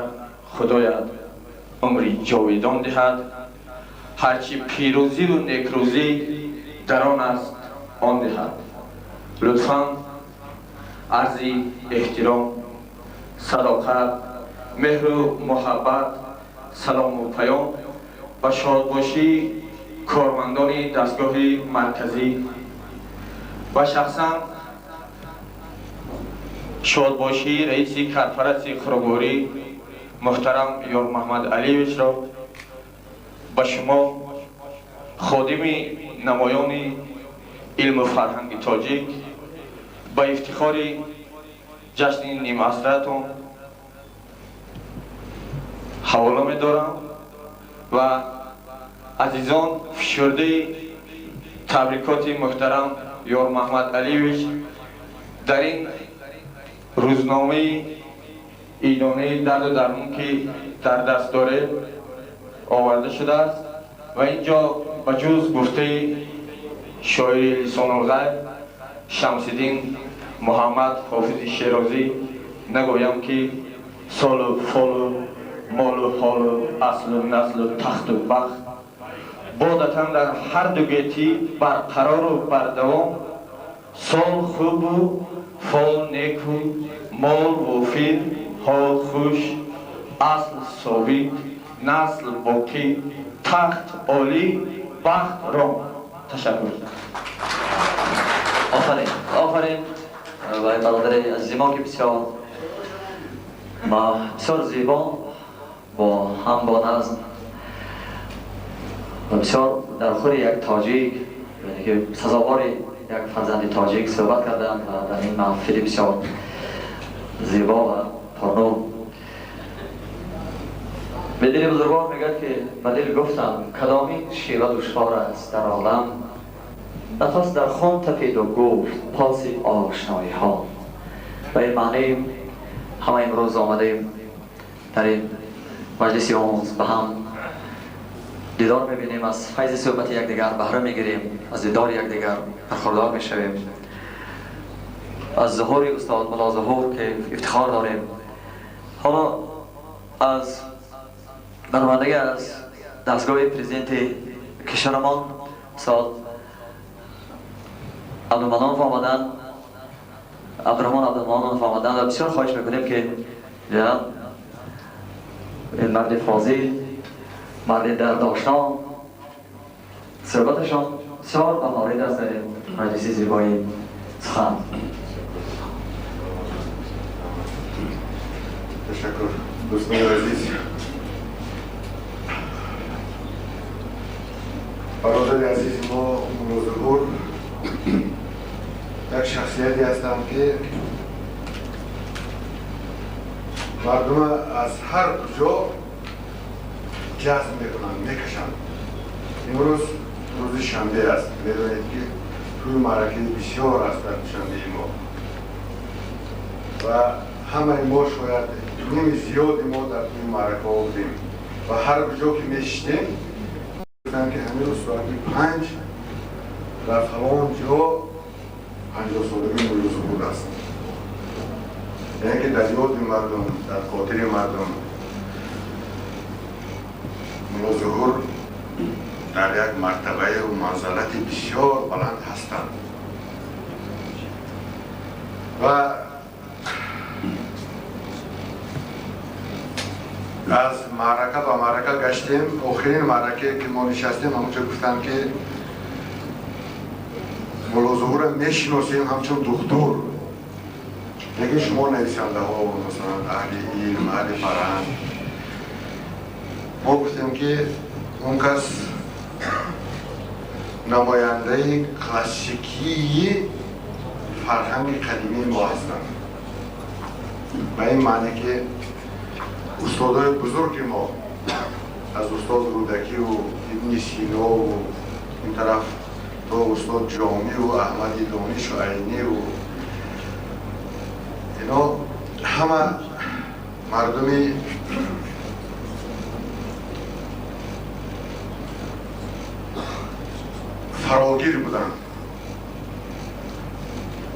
Худоят умри ҷовидон диҳад, ҳарчи пирӯзиву некрӯзӣ дар он аст он диҳад. Лутфан арзи эҳтиром, садоқат, меҳру муҳаббат, салому паём ба шодбошии кормандони дастгоҳи марказӣ ва шахсан шодбошии раиси корпоратсияи хӯрокворӣ муҳтарам Ёрмаҳмад Алиевичро ба шумо, ходими намоёни илму фарҳанги тоҷик, ба ифтихори ҷашни нимасратон ҳавола медорам ва азизон фишурдаи табрикоти муҳтарам Ёрмаҳмад Алиевич дар ин рӯзномаи идонаи дарду дармон ки дар даст доред оварда шудааст ва инҷо ба ҷуз гуфтаи шоири лисонулғайб Шамсиддин Муҳаммад Ҳофизи Шерозӣ нагӯям ки солу фолу молу ҳолу аслу наслу тахту бахт бодатан дар ҳар ду гетӣ барқарору бардавом, сол хубу фол неку мол вофир, ҳол хуш, асл собит, насл боқӣ, тахт олӣ, бахт ром. Ташаккур. Офарин, офарин ва бародари азизи мо ки бисёр бисёр зебо бо ҳам бо назм ва бисёр дар хури як тоҷик, яъне ки сазовори як фарзанди тоҷик суҳбат карданд ва дар ин маҳфили бисёр зебо ва пурнур. به دل بزرگوار میگه که به دل گفتم کدامین شیوه دشوار است در عالم، نفس در خون تپید و گفت پاس آشنایی ها. و این معنی همه امروز آمده ایم در این مجلس اونس به هم دیدار میبینیم، از فیض صحبت یکدیگر بهره میگیریم، از دیدار یکدیگر برخوردار میشویم، از ظهور استاد ملا ظهور که افتخار داریم. حالا از نمایندگی از دستگاه پرزیدنت کشورمان استاد عبدالمنان آمدن، عبدالرحمن عبدالمنان آمدن و بسیار خواهش میکنیم که جناب این مرد فاضل، مرد در داشتان، صحبتشان بسیار به مورد است در مجلس زیبایی سخن. تشکر دوستان عزیز. برادر عزیز ما ملا ظهور یک شخصیتی هستند که مردم از هر کجا جذب میکنند، میکشند. امروز روز شنبه است، میدونید که توی معرکه بسیار است در شنبه ما و همه ما شاید نیم زیاد ما در توی معرکه ها بودیم و هر کجا که میشیدیم گفتن که همین روز ساعت 5 در فلان جا 50 سالگی ملا ظهور است. یعنی که در یاد مردم، در خاطر مردم ملا ظهور در یک مرتبه و منزلت بسیار بلند هستند و از معرکه به معرکه گشتیم. آخرین معرکه که ما نشستیم همونجا گفتن که ملا ظهور میشناسیم همچون دکتر، لیکن شما نویسنده ها و مثلا اهل علم، اهل فرهنگ، ما گفتیم که اون کس نماینده کلاسیکی فرهنگ قدیمی ما هستند، به این معنی که استادای بزرگ ما از استاد رودکی و ابن سینا و این طرف تا استاد جامی و احمد دانش و عینی و اینا همه مردمی فراگیر بودن،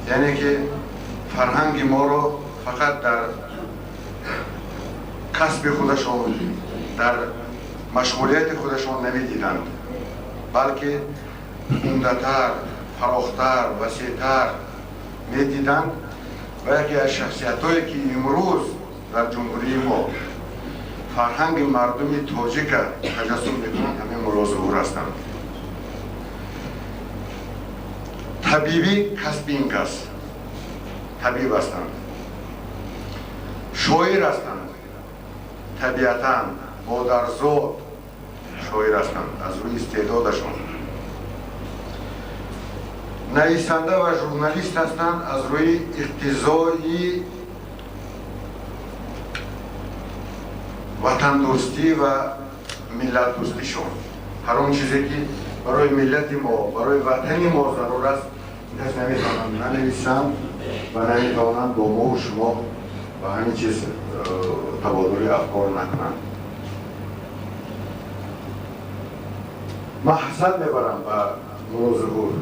یعنی که فرهنگ ما رو فقط در کسب خودشان، در مشغولیت خودشان نمیدیدند، بلکه عمده‌تر، فراختر، وسیع‌تر میدیدند و یکی از شخصیت‌هایی که امروز در جمهوری ما فرهنگ مردم تاجیک تجسم میکنند همین ملا ظهور هستند. طبیبی کسب این کس، طبیب هستند، شاعر هستند، طبیعتاً مادرزاد شاعر هستند از روی استعدادشان، نویسنده و ژورنالیست هستند از روی اقتضای وطن دوستی و ملت دوستیشون. هر اون چیزی که برای ملت ما، برای وطن ما ضرور است، این کس نمیتوانند ننویسند و نمیتوانند با ما و شما و همین چیز تبادل افکار نکنند. من حسد میبرم به ملا ظهور،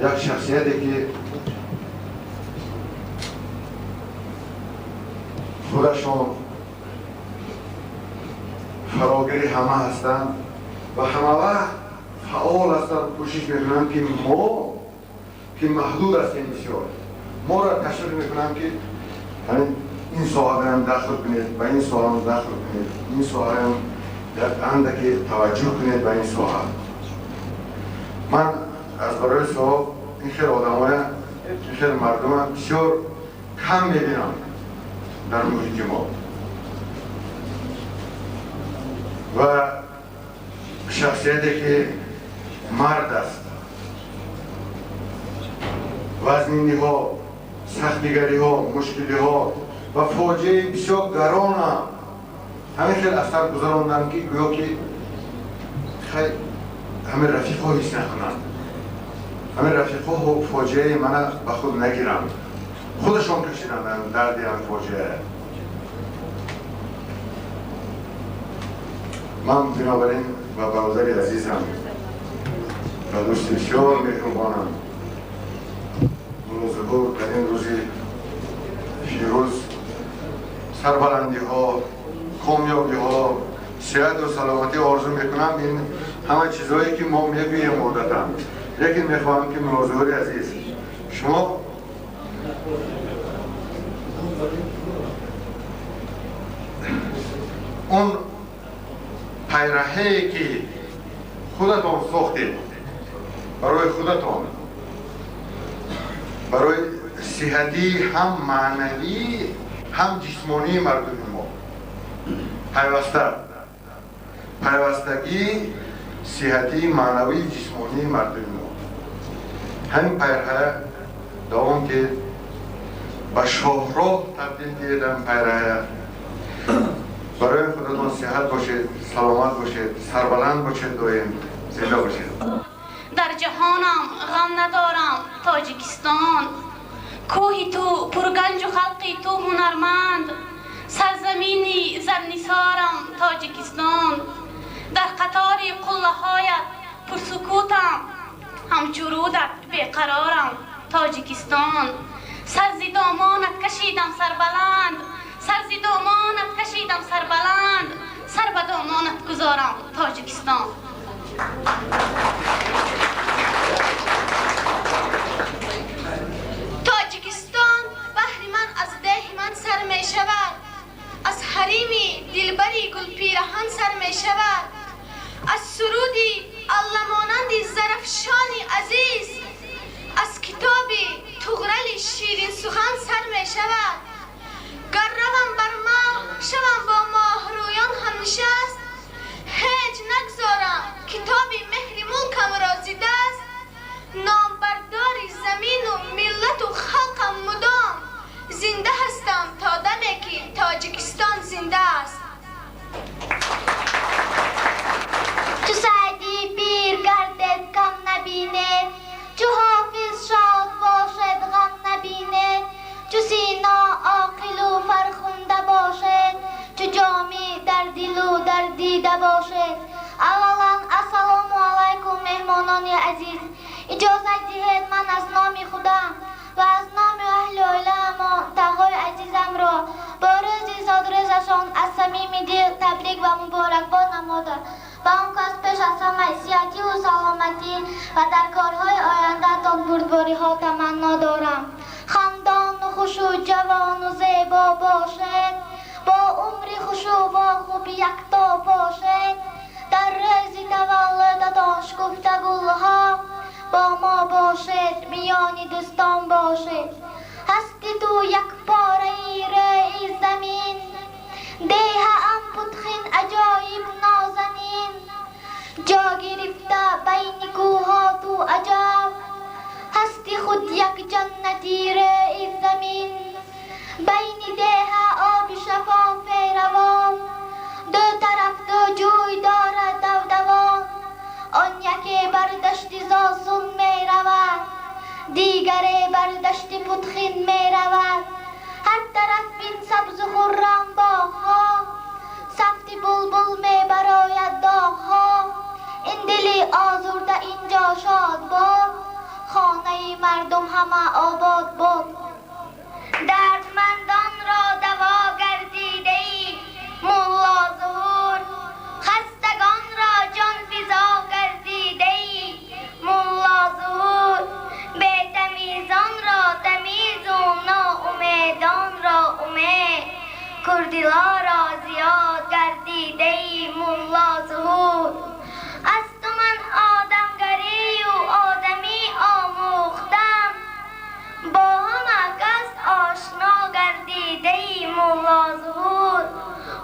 یک شخصیتی که خودشان فراگیر همه هستند و همه وقت فعال هستند، کوشش میکنند که ما که محدود هستیم بسیار، ما را تشویق میکنند که همین این ساحه هم دخل کنید و این ساحه هم دخل کنید، این ساحه هم در اندکی توجه کنید به این ساحه. من از برای صاحب این خیلی آدم های، این خیلی مردم هم بسیار کم میبینم در محیط ما و شخصیتی که مرد است، وزنینی ها، سختیگری ها، مشکلی ها و فاجعه بسیار گران هم همین خیلی اثر گذراندن که گویا که خیلی همه رفیق ها حس نکنند، همه رفیق ها فاجعه من به خود نگیرند، خودشان کشیدند درد هم فاجعه. من بنابراین Ва бародари азизам ва дӯсти бисёр меҳрубонам Мулло Зуҳур дар ин рӯзи фирӯз сарбаландиҳо, комёбиҳо, сиҳату саломатӣ орзу мекунам. Ин ҳама чизҳое ки мо мегӯем одатан, лекин мехоҳам ки Мулло Зуҳури азиз, шумо он пайраҳае ки худатон сохтед барои худатон, барои сиҳатии ҳам маънавӣ, ҳам ҷисмонии мардуми мо, пайваста пайвастагии сиҳатии маънавии ҷисмонии мардуми мо, ҳамин пайраҳа давом диҳед, ба шоҳроҳ табдил диҳед ҳамин пайраҳа. Барои худатон сиҳат бошед, саломат бошед, сарбаланд бошед, доим зинда бошед. Дар ҷаҳонам ғам надорам, Тоҷикистон. Кӯҳи ту пурганҷу халқи ту ҳунарманд, сарзамини зарнисорам, Тоҷикистон. Дар қатори қуллаҳоят пурсукутам, ҳамчу рудат беқарорам, Тоҷикистон. Сар зи домонат кашидам сарбаланд, сар зи домонат кашидам сарбаланд, сар ба домонат гузорам, Тоҷикистон. Тоҷикистон баҳри ман аз деҳи ман сар мешавад, аз ҳарими дилбари гулпираҳан сар мешавад, аз суруди алламонанди зарафшони азиз, аз китоби туғрали ширинсухан сар мешавад. Гар равам бар моҳ, шавам бо моҳрӯён ҳамнишаст, ҳеҷ нагзорам китоби меҳри мулкамро зи даст. Номбардори замину миллату халқам мудом, зинда ҳастам то даме ки Тоҷикистон зинда аст. Чу Саъдӣ пир гардед, кам набинед, чу Ҳофиз шод бошед, ғам набинед, чу Сино оқилу фархунда бошед, чу Ҷомӣ дар дилу дар дида бошед. Аввалан, ассалому алайкум, меҳмонони азиз. Иҷозат диҳед, ман аз номи худам ва аз номи аҳли оилаамон тағои азизамро бо рӯзи зодрӯзашон аз самими дил табрик ва муборакбод намода, ба он кас пеш аз ҳама сиҳативу саломатӣ ва дар корҳои ояндаатон бурдбориҳо таманно дорам. Хандону хушу ҷавону зебо бошед, бо умри хушу бо хуби якто бошед. Дар рӯзи таваллудатон шукуфта гулҳо бо мо бошед, миёни дӯстон бошед. Ҳасти ту якпораи рӯи замин, деҳаам путхин аҷоиб нозанин. Ҷо гирифта байни кӯҳҳо ту аҷаб, ҳасти худ як ҷаннати рӯи замин. Байни деҳа оби шафофе равон, ду тараф ду ҷӯй дорад давдавон. Он яке бар дашти Зосун меравад, дигаре бар дашти Путхин меравад. Ҳар тараф бин сабзу хуррам боғҳо, сафти булбул мебарояд доғҳо. Ин дили озурда инҷо шод бод, хонаи мардум ҳама обод бод. Дардмандонро даво гардидаӣ, Мулло Зуҳур, хастагонро ҷонфизо гардидаӣ, Мулло Зуҳур, бетамизонро тамизу ноумедонро умед, курдилоро зиёд гардидаӣ, Мулло Зуҳур. Аз ту ман одамгарию одамӣ омӯхтам, бо ҳама кас ошно гардидаӣ, Мулло Зуҳур.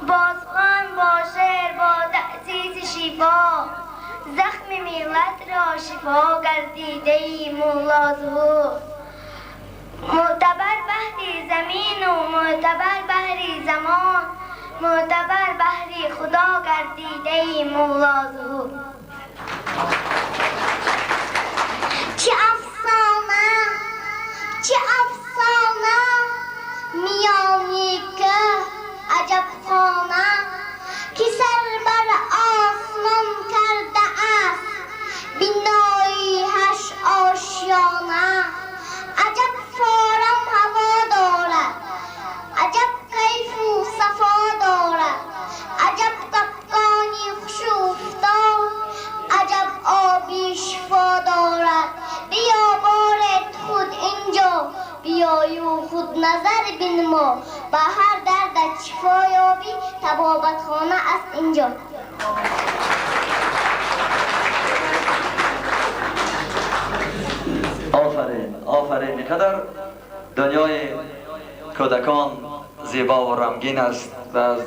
Бо сухан, бо шеър, бо таъсиси шифо, захми миллатро шифо гардидаӣ, Мулло Зуҳур. Мӯътабар баҳри замину мӯътабар баҳри замон, мӯътабар баҳри худо гардидаӣ, Мулло Зуҳур. Чӣ афсона, чӣ афсона, миёни кӯҳ аҷаб хона, ки сар бар осмон карда. Зуд назар бинмо, ба ҳар дардат шифо ёбӣ, табобатхона аст инҷо. Офарин, офарин. Инқадар дунёи кӯдакон зебо ва рангин аст ва аз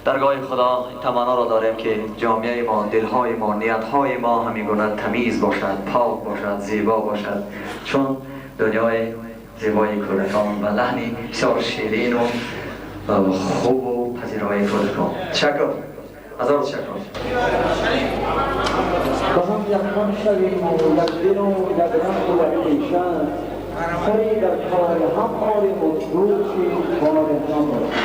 даргоҳи Худо ин таманно дорем, ки ҷомеаи мо, дилҳои мо, ниятҳои мо ҳамин гуна тамиз бошад, пок бошад, зебо бошад, чун дунёи зебои кӯдакон ва лаҳни бисёр ширин ва хуб ва пазирои кӯдакон. Ташаккур, ҳазор ташаккур. Ба ҳам якмон шавем ва якдилу якранг ва якпеша, саре дар кори ҳам орем ва дӯши бори ҳам бошем.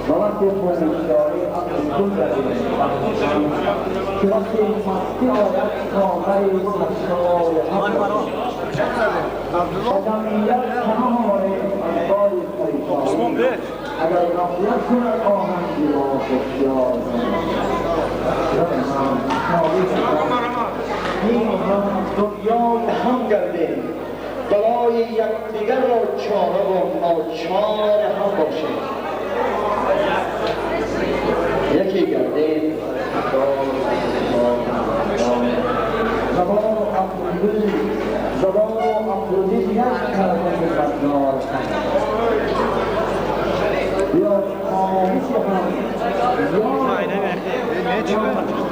Ва вақте хомӯшдорӣ ақли кул гардем, ки вақте мастӣ ояд, соғари саршори ҳам бошем. Ба ҷамъият паноҳ орем аз бори парешонӣ, агар ғафлат кунад оҳанги мо ҳушёр. Дунёи ҳам гардем, барои якдигар ро чора ва ночор ҳам бошем. Яке гардем. Забону ақлу дил, забону ақлу дил як кардем баднор ҳам. Биё хомӯши ҳам, ёр ҳам, Як ҷо ҷо.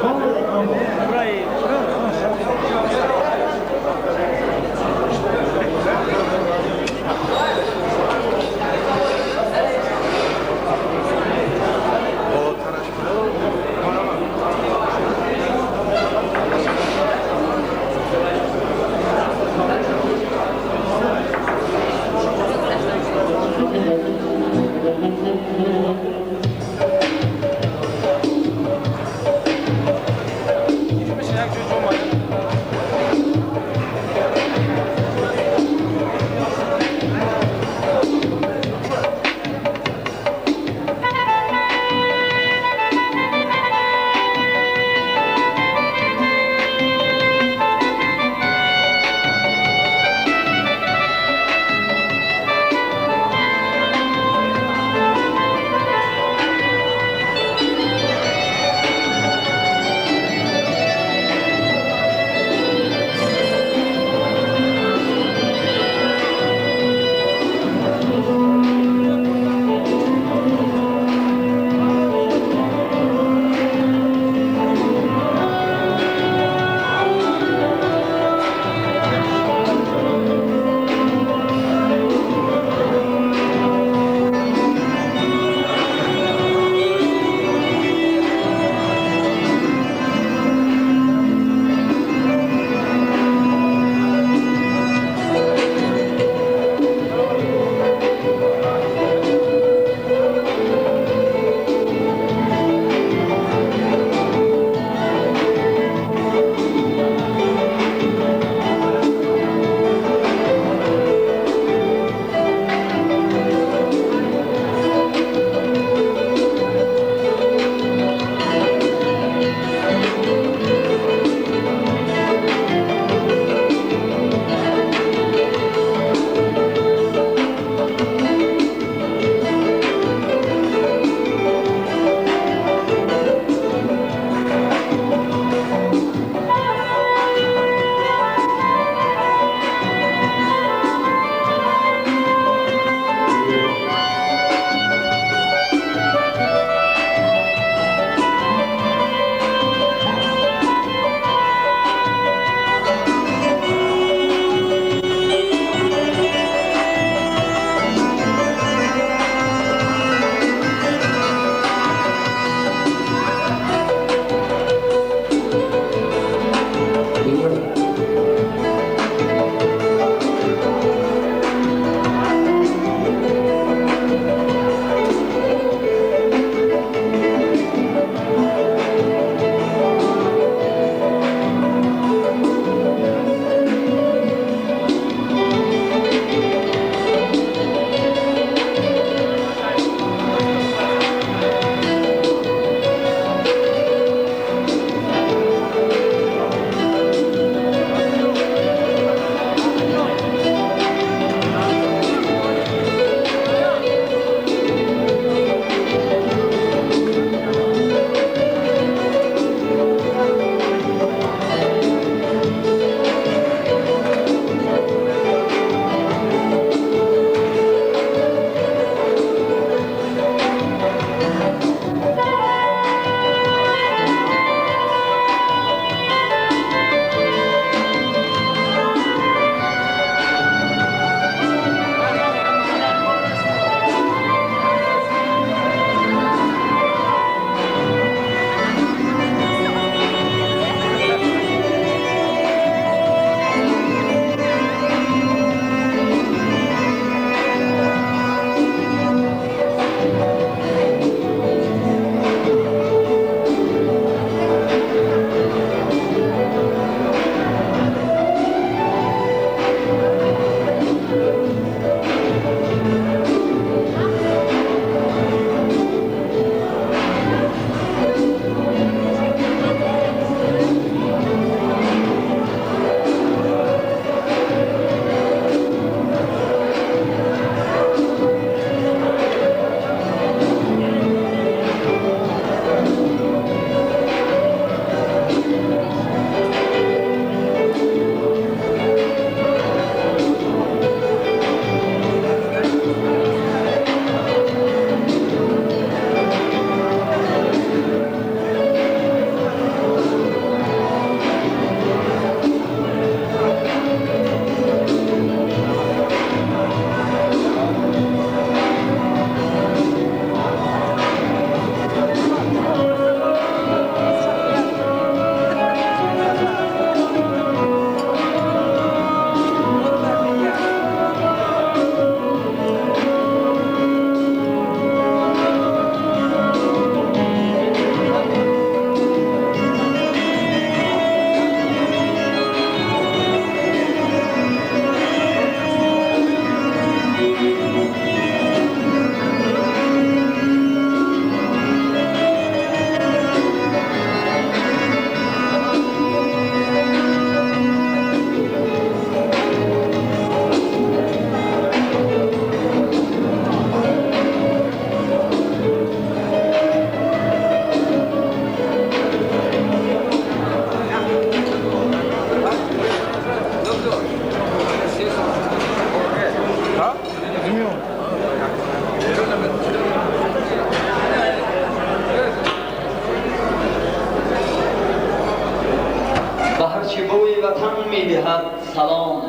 سلام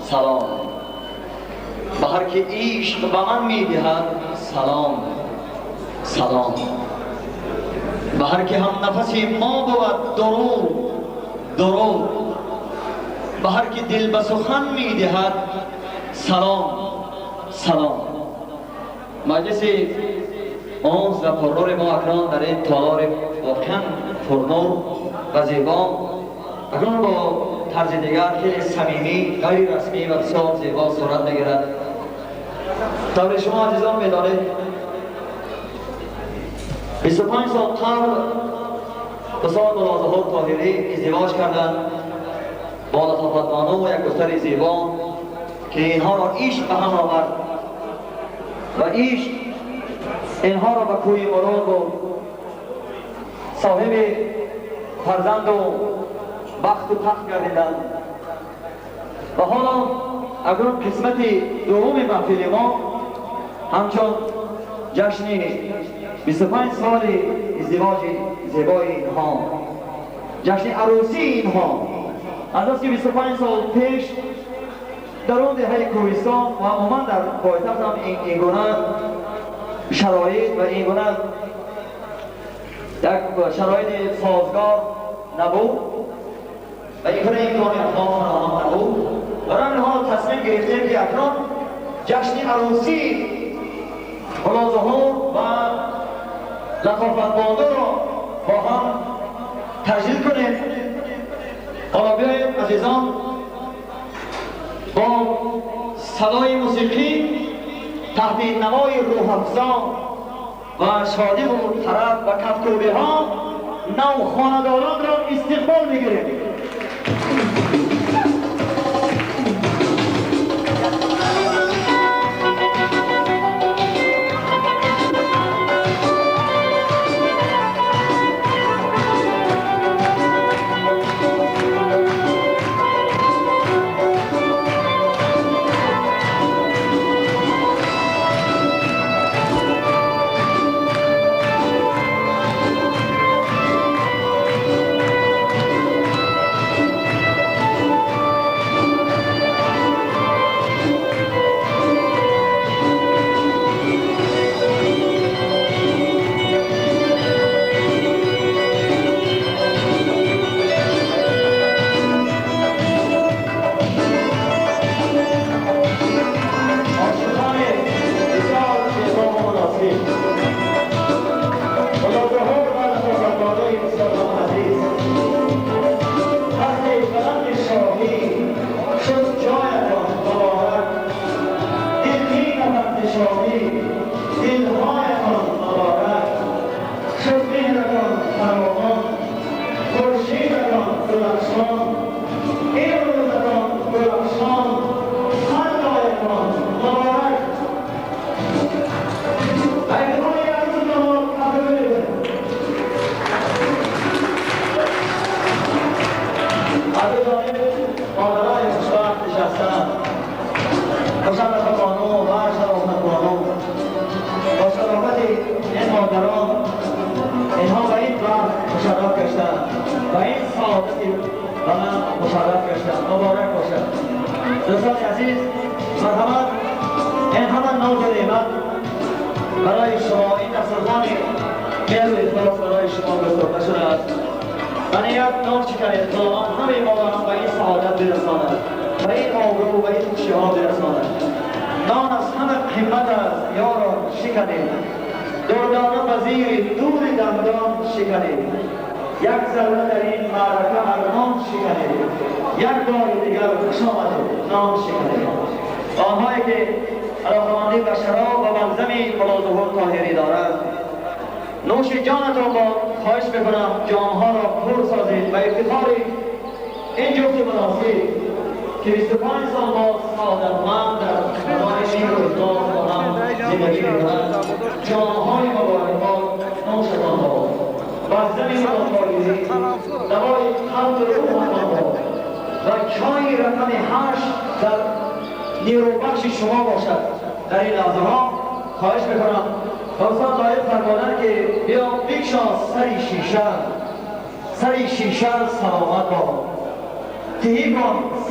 سلام، به هر که عشق به من میدهد سلام سلام، به هر که هم نفسی ما بود درود درود، به هر که دل به سخن میدهد سلام سلام. مجلس انس و پرنور ما اکنون در این تالار واقعا پرنور و زیبا اکنون با طرز دیگر خیلی صمیمی، غیر رسمی و بسیار زیبا صورت میگیرد. طور شما عزیزان میدانید 25 سال قبل استاد ملا ظهور طاهری ازدواج کردند با لطافت بانو و یک دختر زیبا که اینها را عشق به هم آورد و عشق اینها را به کوی مراد و صاحب فرزند و بخت و تخت گردیدند. و حالا اکنون قسمت دوم محفل ما همچون جشن 25 سال ازدواج زیبای اینها، جشن عروسی اینها، از که 25 سال پیش در اون دهه کوهستان و عموما در پایتخت هم این گونه شرایط و این گونه یک شرایط سازگار نبود و این گونه امکانات فراهم نبود. برای اینها تصمیم گرفتیم که اکنون جشن عروسی ملا ظهور و لطافت بانو را با هم تجلیل کنیم. حالا بیایید عزیزان با صدای موسیقی تحت نوای روح افزا و شادی و طرب و کفکوبی ها نو خانه‌داران را استقبال میگیریم.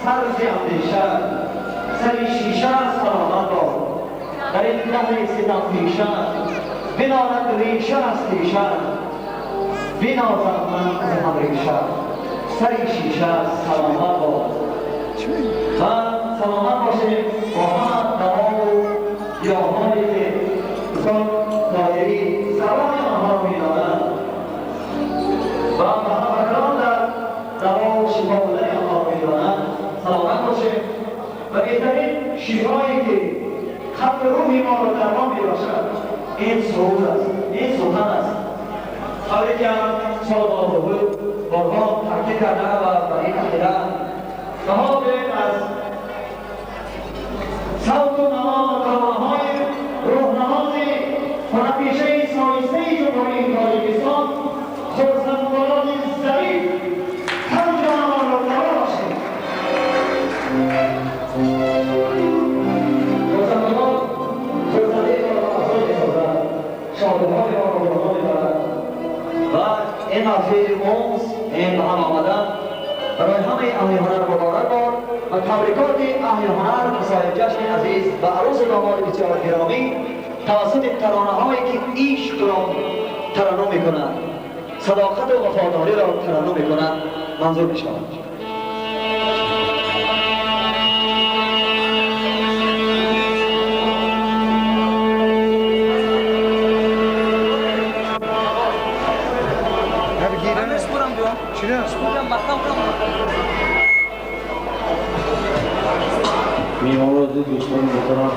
سرز اندیشه، سری شیشه سلامت باد. در این دهر ستم پیشه، بنالد ریشه از تیشه، بنازم من ز هم ریشه، سری شیشه سلامت باد. و سلامت باشیم با همه دوا و گیاهانی که استاد طاهری زبان آنها را میدانند و همکاران در دوا و شفا دادن آنها را میدانند. سلامت باشیم و بهترین شفایی که قلب روحی ما را درمان میباشد این سرود است، این سخن است. حالی که هم سال بود بارها تاکید کرده و بر این عقیده و حالا بریم از صوت و نما و ترانه‌های روحنماز هنرپیشه سایسته جمهوری تاجیکستان خرسندمراد ظریف تن جانمان را فرا باشیم. خرسندمراد خرسنده ما را افزای می‌سازد، شادی‌های ما را بالا می‌برد و این محفل انس، این به هم آمدن برای همه اهل هنر مبارک باد و تبریکات اهل هنر به صاحب جشن عزیز و عروس داماد بسیار گرامی توسط ترانه هایی که عشق را ترنم میکنند، صداقت و وفاداری را ترنم میکنند منظور می شود. میهمانان عزیز، دوستان محترم،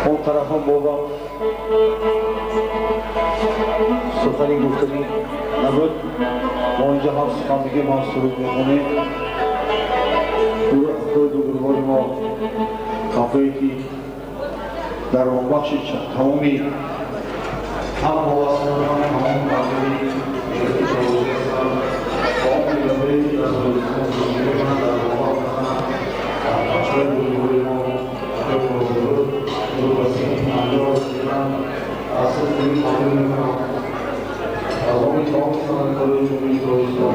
اون طرف هم بابا سخنی گفتنی نبود. ما اینجا هم سخن میگیم، هم سرود میخونیم. گروه بزرگوار ما کافه‌ای که در بخش تمامی هم مواسطان هم تمام مردمی ملت تاجیک هستند و آن ملتهایی که در تاجیکستان زندگی میکنند در واقع هستند. بچه‌های بزرگوار ما بزرگ به سن 50 رسیدن از سن تقدیم میکنم از آن تمام صنعتکارای جمهوری تاجیکستان،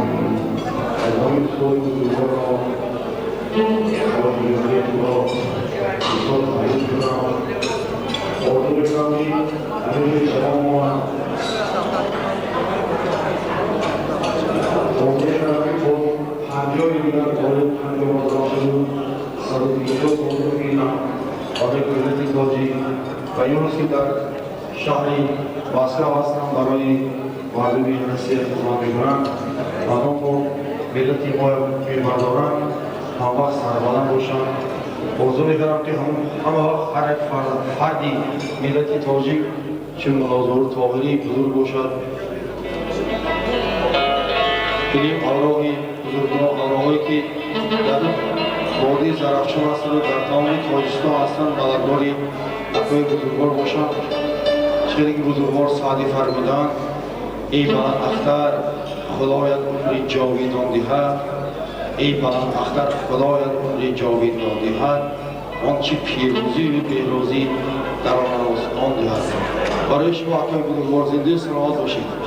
از آن دوستان بزرگوار ما خواهی را بسیار تبریک میکنم. آرزو میکنم که همیشه جوان مانند. آرزو میکنم که با 50 دیگر وارد 50 هزار شدیم، 150 سال میگیرم برای ملت تاجیک و این روز که در شهر مسکو هستم برای مردم روسیه خدمت میکنم. مردم با ملت ما میبردارند، هم وقت سربلند باشند. آرزو میکنم که همه وقت هر یک فردی ملت تاجیک چه ملا طاهری بزرگ باشد، این آراهی بزرگان، آراهایی که در وادی زرافشان هستند و در تمام تاجیکستان هستند، مددگار اقوای بزرگوار باشند. چیزی که بزرگوار سعدی فرمودند: ای بلند اختر خدایت عمری جاویدان دهد، ای بلند اختر خدایت عمری جاویدان دهد، آنچه پیروزی و بهروزی در آن آن دهد. برای شما اقوای بزرگوار زنده سلامت باشید.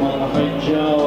من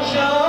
شکر.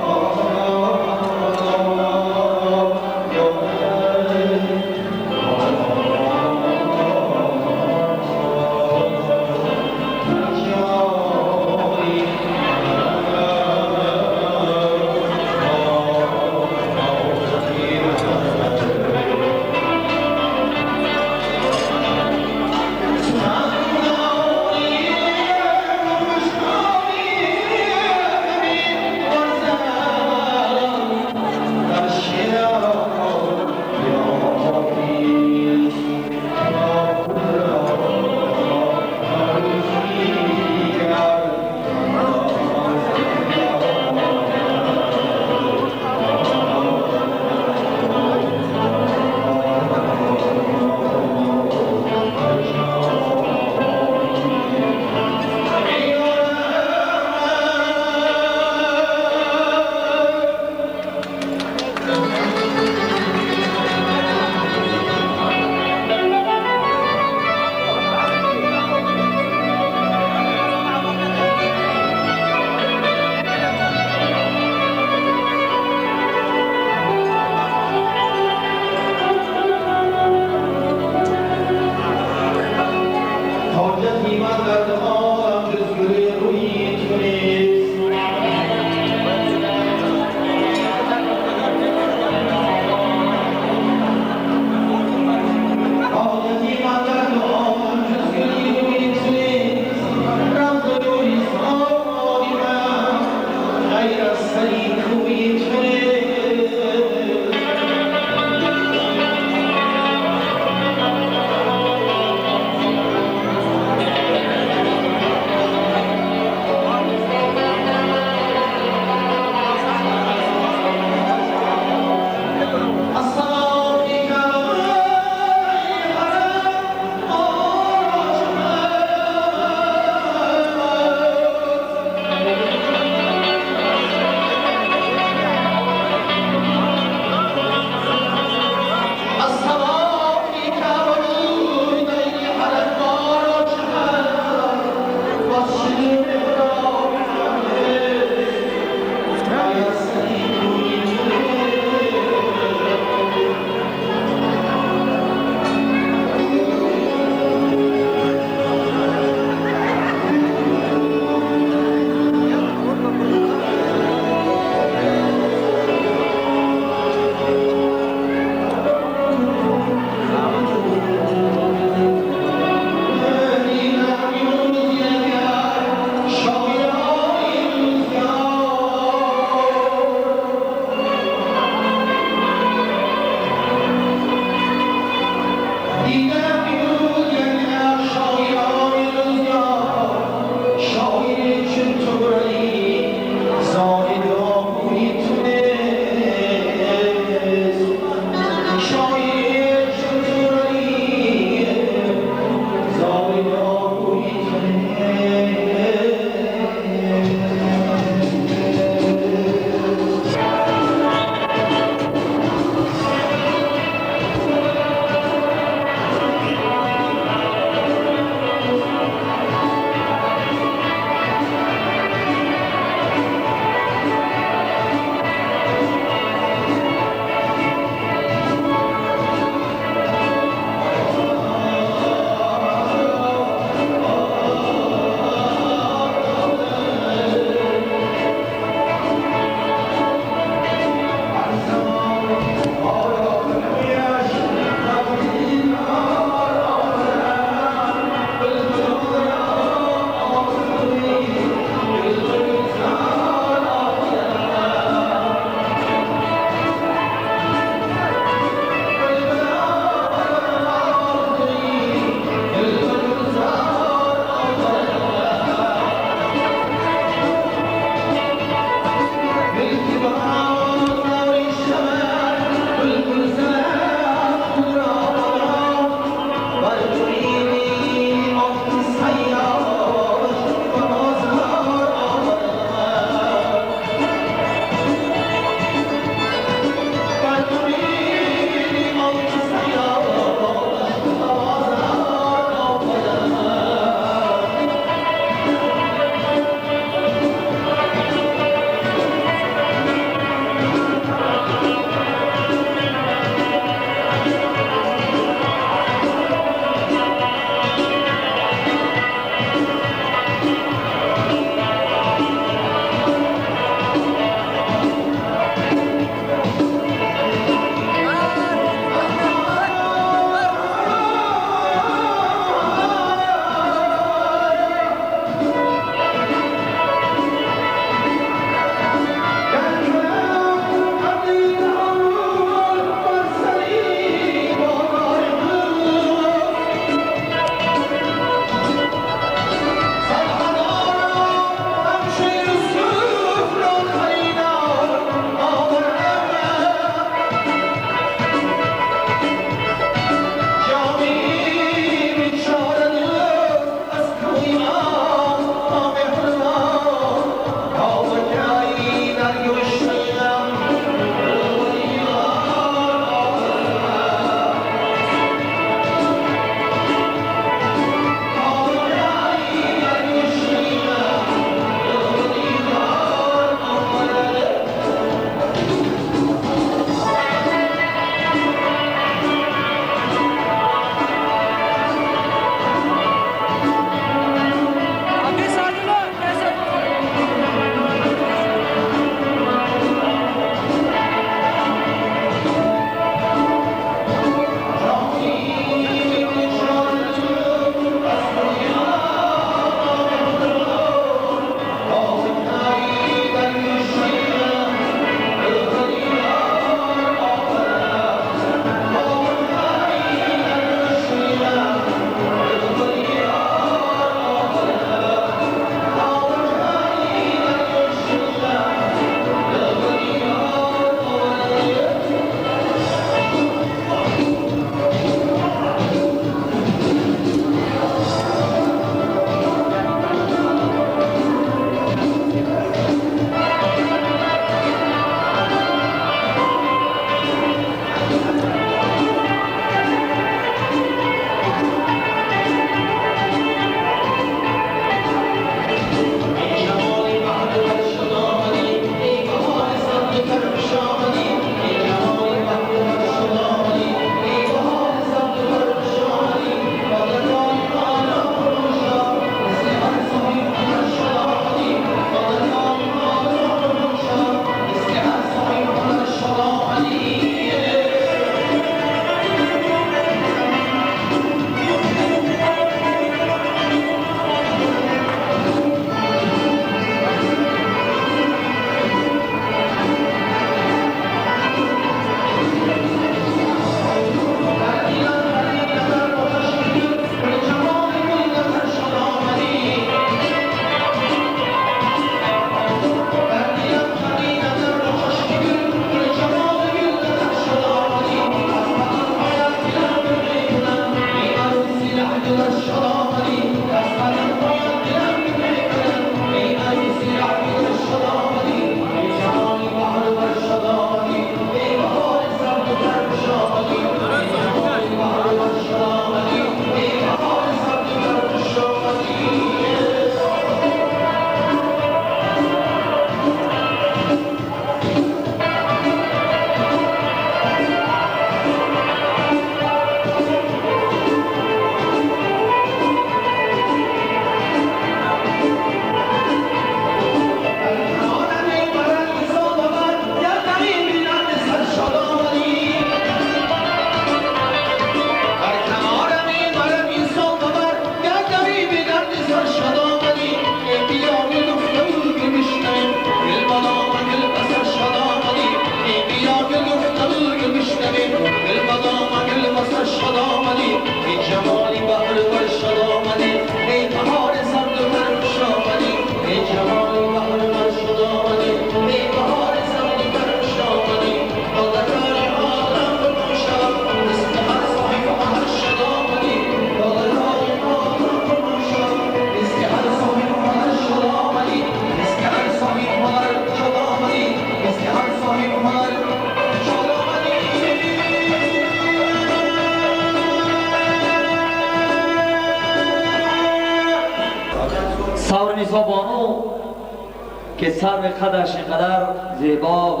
که سرو قدش اینقدر زیبا و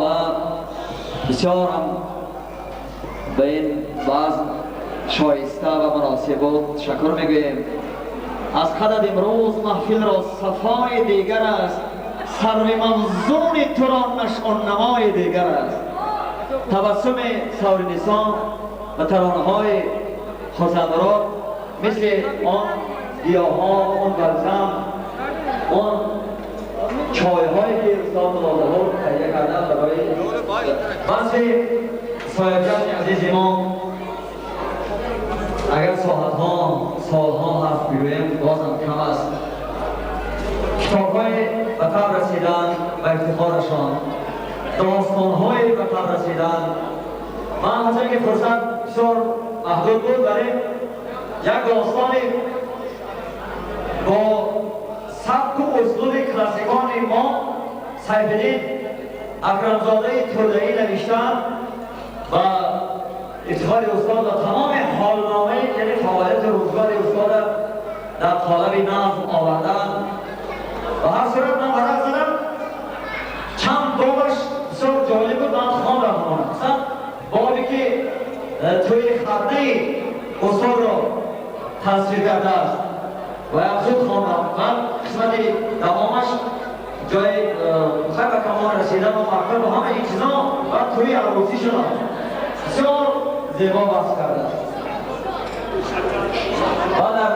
بسیار هم به این وزن شایسته و مناسب بود تشکر میگوییم. از قدر امروز محفل را صفای دیگر است، سرو موزون تو را نشأ نمای دیگر است. تبسم سورنسان و ترانه های خرسندرات مثل آن گیاها، اون بلسم، اون چای هایی که استاد ملاظهور تهیه کردن برای بحث صاحب عزیز ما. اگر ساعتها سالها حرف بگوییم بازم کم است. کتابهای به طبع رسیدن و افتخارشان، داستانهای به طبع رسیدن. من هرچند که فرصت بسیار محدود بود، ولی یک داستان با سبک و اسلوب کلاسیکان ما سیف‌الدین اکرمزاده ترده‌ای نوشتن و افتخار استاد و تمام حالنامه، یعنی فعالیت روزگار استاد در قالب نظم آوردن. و هر صورت من ورق زدم، چند بابش بسیار جالب بود، من خواندم. مثلا بابی که توی خرده استاد را تصویر کرده است و افزود خواندم. من قسمت دوامش جای خیلی به کمال رسیدن و مکتب و همه این چیزا و توی عروسی شدم بسیار زیبا وصف کرده است. و در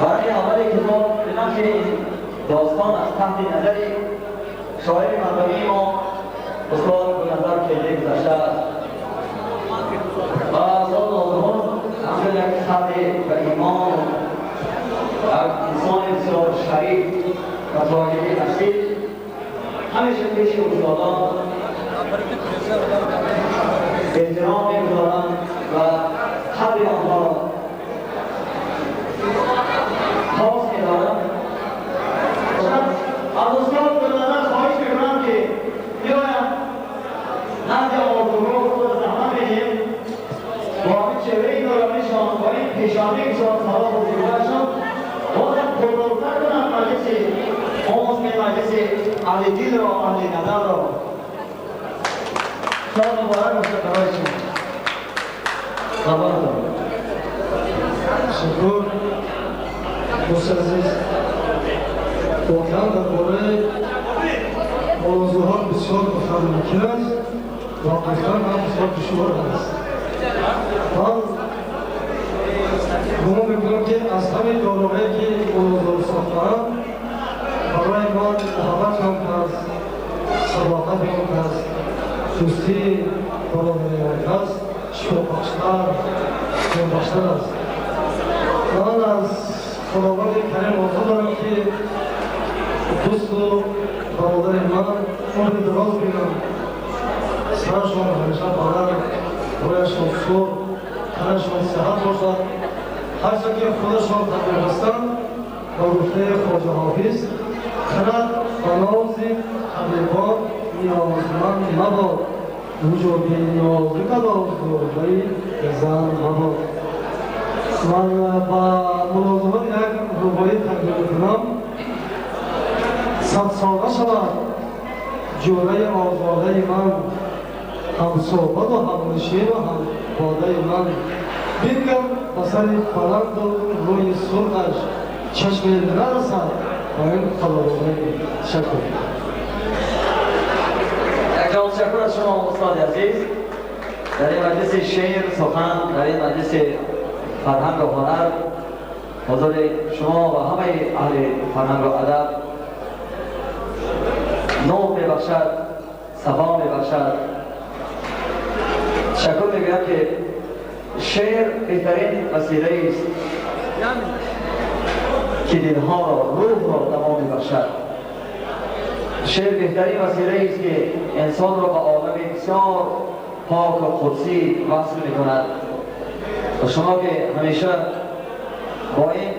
برای اول کتاب دیدم که این داستان از تحت نظر شاعر مردمی ما استاد گلنظر کیله گذشته است و استاد ناظران همچون یک فرد و ایمان، یک انسان بسیار شریف و طایبی اصیل، همیشه پیش استادان احترام می‌گذارند و قدر آنها را پاس می‌دارند. از استاد گلنظر خواهش می‌کنم که بیایم نزد آرزوها خود زحمت بدیم با این چهره نورانیشان، با این پیشانیشان، سلام و زیبایشان بازم پرنورتر کنم مجلس عموم، مجلس اهل دل را، اهل نظر را. شما مبارک باشه برای شما. مبارک. تشکر دوست عزیز. واقعا در باره موضوعات بسیار گفتن ممکن است و گفتن هم بسیار دشوار است. من گمان میکنم که از همین داروهایی که موضوع ساختم برای من محبت هم هست، صداقت هم هست، دوستی برادری هم هست، شفابخشتر شفابخشتر است. من از خداوند کریم آرزو دارم که دوست و برادر من عمر دراز بینم، سرشان همیشه بلند، رویشان سرخ، تنشان صحت باشد. هرچند که خودشان تبلیغ هستند با گفته خواجه حافظ خرد به ناز طبیبان نیازمند مباد، وجودی نازک آزرده زن مباد. من با ملازمت یک رباعی تقدیم میکنم. 100 ساله شود جوره آزاده من، هم صحبت و هم نشین و هم باده من. بینگم به سر بلند و روی سرخش، چشم نرسد با این خداوند. تشکر. یک جان تشکر از شما استاد عزیز. در این مجلس شعر سخن، در این مجلس فرهنگ و هنر، حضور شما و همه اهل فرهنگ و ادب نور میبخشد، صفا میبخشد. تشکر میگویم که شعر بهترین وسیله است که دلها را، روح را دوا میبخشد. شعر بهترین وسیله است که انسان را به عالم بسیار پاک و قدسی وصل میکند. و شما که همیشه با این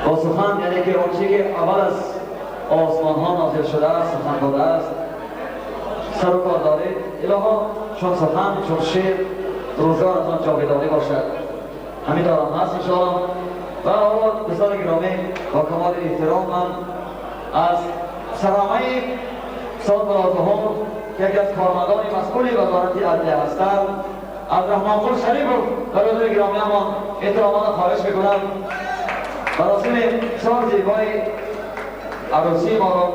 با سخن، یعنی که آنچه که اول از آسمان ها نازل شده است، سخن بوده است، سر و کار دارید. الها چون سخن چون شعر روزگار از آن جاودانه باشد. همین دارم هست انشاءالله. و حالا دوستان گرامی، با کمال احترام من از سرامه استاد ملازهور که یکی از کارمندان مسئول وزارت عدلیه هستند، عبدالرحمن قل شریفов برادر گرامی همان احترامانه خواهش میکنم مراسم بسیار زیبای عروسی ما را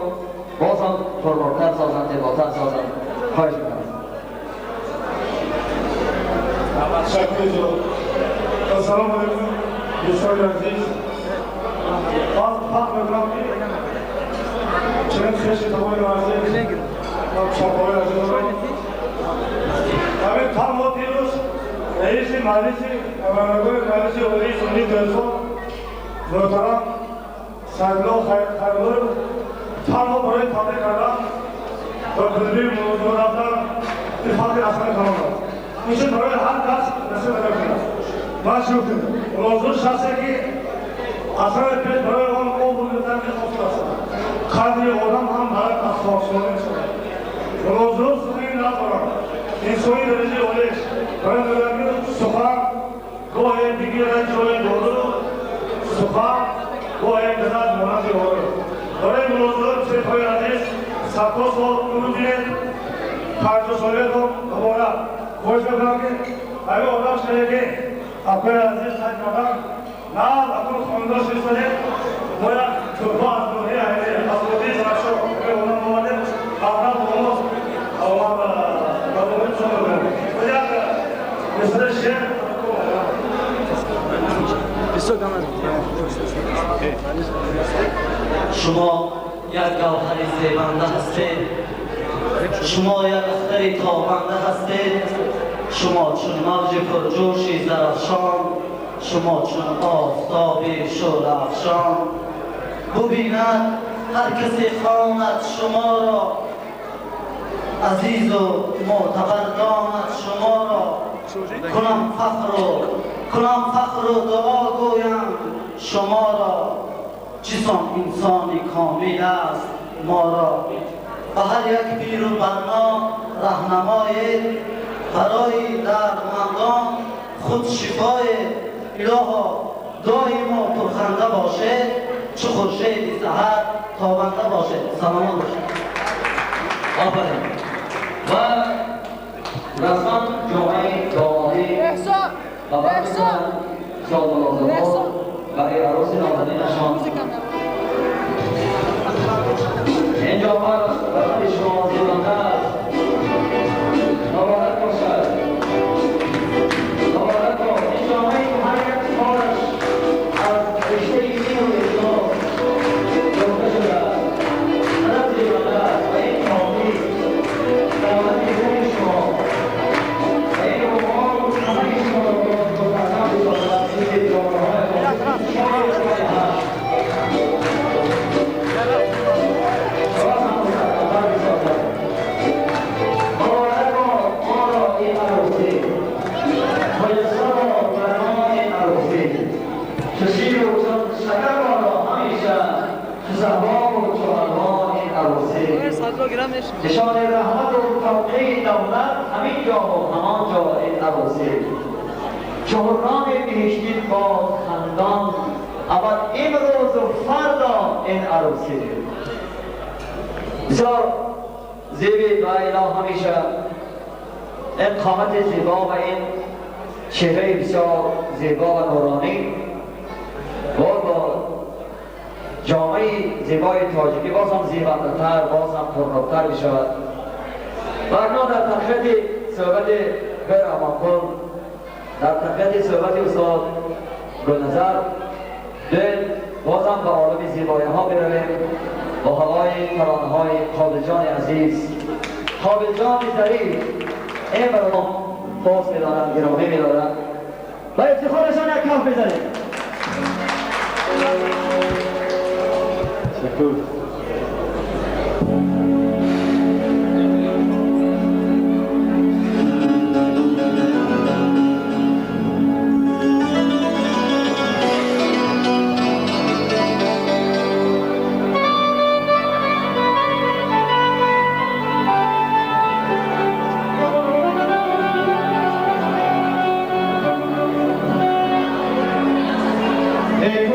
باز هم پرنورتر سازند، زیباتر سازند. خواهش میکنم. السلام علیکم دوستان عزیز. باز فخر میکنم که چنین خویش تمام عزیز و شبهای عزیز را همین تنها دیروز رئیس مجلس نمایندگان مجلس عالی جمهوری تاجیکستان محترم سیدالله خیرالله تنها برای تبریک کردن و قلبی موضوع رفتن این فخر اصلا تمام است. این برای هر کس نصیب نمی‌کند. من شکر موضوع شخصی که اصلا پیش برای آن او بودن که خواست است. قدر آدم هم برای از خواستان می‌شود. موضوع سخنی ندارم. انسانی درجه عالیش برای می‌گویم سخن گاهی بگیرد جای دارو، سخن گاهی بزد مانند آرو. برای موضوع سیفای عزیز صدها سال عمر دید، 50 ساله تو مبارک. خواهش می‌کنم که اگه آدم شده که اکوی عزیز سعی کردم نه اکو خانده شده باید توبه از نوحه از خودی سرشو که اونم آمده قبلا با ما برنامه شما بکنم. باید مثل شعر شما یک گوهر زیبنده هستید، شما یک اختر تابنده هستید، شما چون موج پرجوشی زرافشان، شما چون آفتاب شعله افشان. ببیند هر کسی خواند شما را، عزیز و معتبر داند شما را. کنم فخر و دعا گویم شما را، چیسان انسانی کامل است ما را. به هر یک پیر و برنا رهنمای، برای دردمندان خود شفای. الها دائما پرخنده باشه، چه خورشید سحر تابنده باشه. سلامت باشه. آفرین. و رسما جامعه دامادی و بعد استاد ملازهور برای عروس نازنینشان اینجا برای شما زیبنده است. مبارک باشد. مبارک باشد. این جامعه هر یک کارش از رشته دین و اسلام گفته شده است. هدف زیبنده است و این کافی سلامت روح شما و این رومان همه شما را مستحکم بسازد. این جامعه های نشان رحمت و توقیع دولت همین جا و همان جا این عروسی. چهران بهشتی باز خندان، اول امروز و فردا این عروسی. بسیار زیبی و اله همیشه این قامت زیبا و این چهره بسیار زیبا و نورانی با جامعه زیبای تاجیکی باز هم زیبنده‌تر، باز هم پرنورتر می شود. و اکنون در تقویت صحبت برحمانقل، در تقویت صحبت استاد گلنظر، باز هم به عالم زیبایی ها برویم با هوای ترانه های قابل جان عزیز، قابل جان ظریف. این برای ما پاس می دارند، گرامی می دارند و افتخارشان یک کف بزنیم. تشکر. ای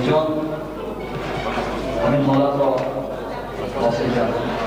Ҷон ҳамин ҳолатро ҳосил кард.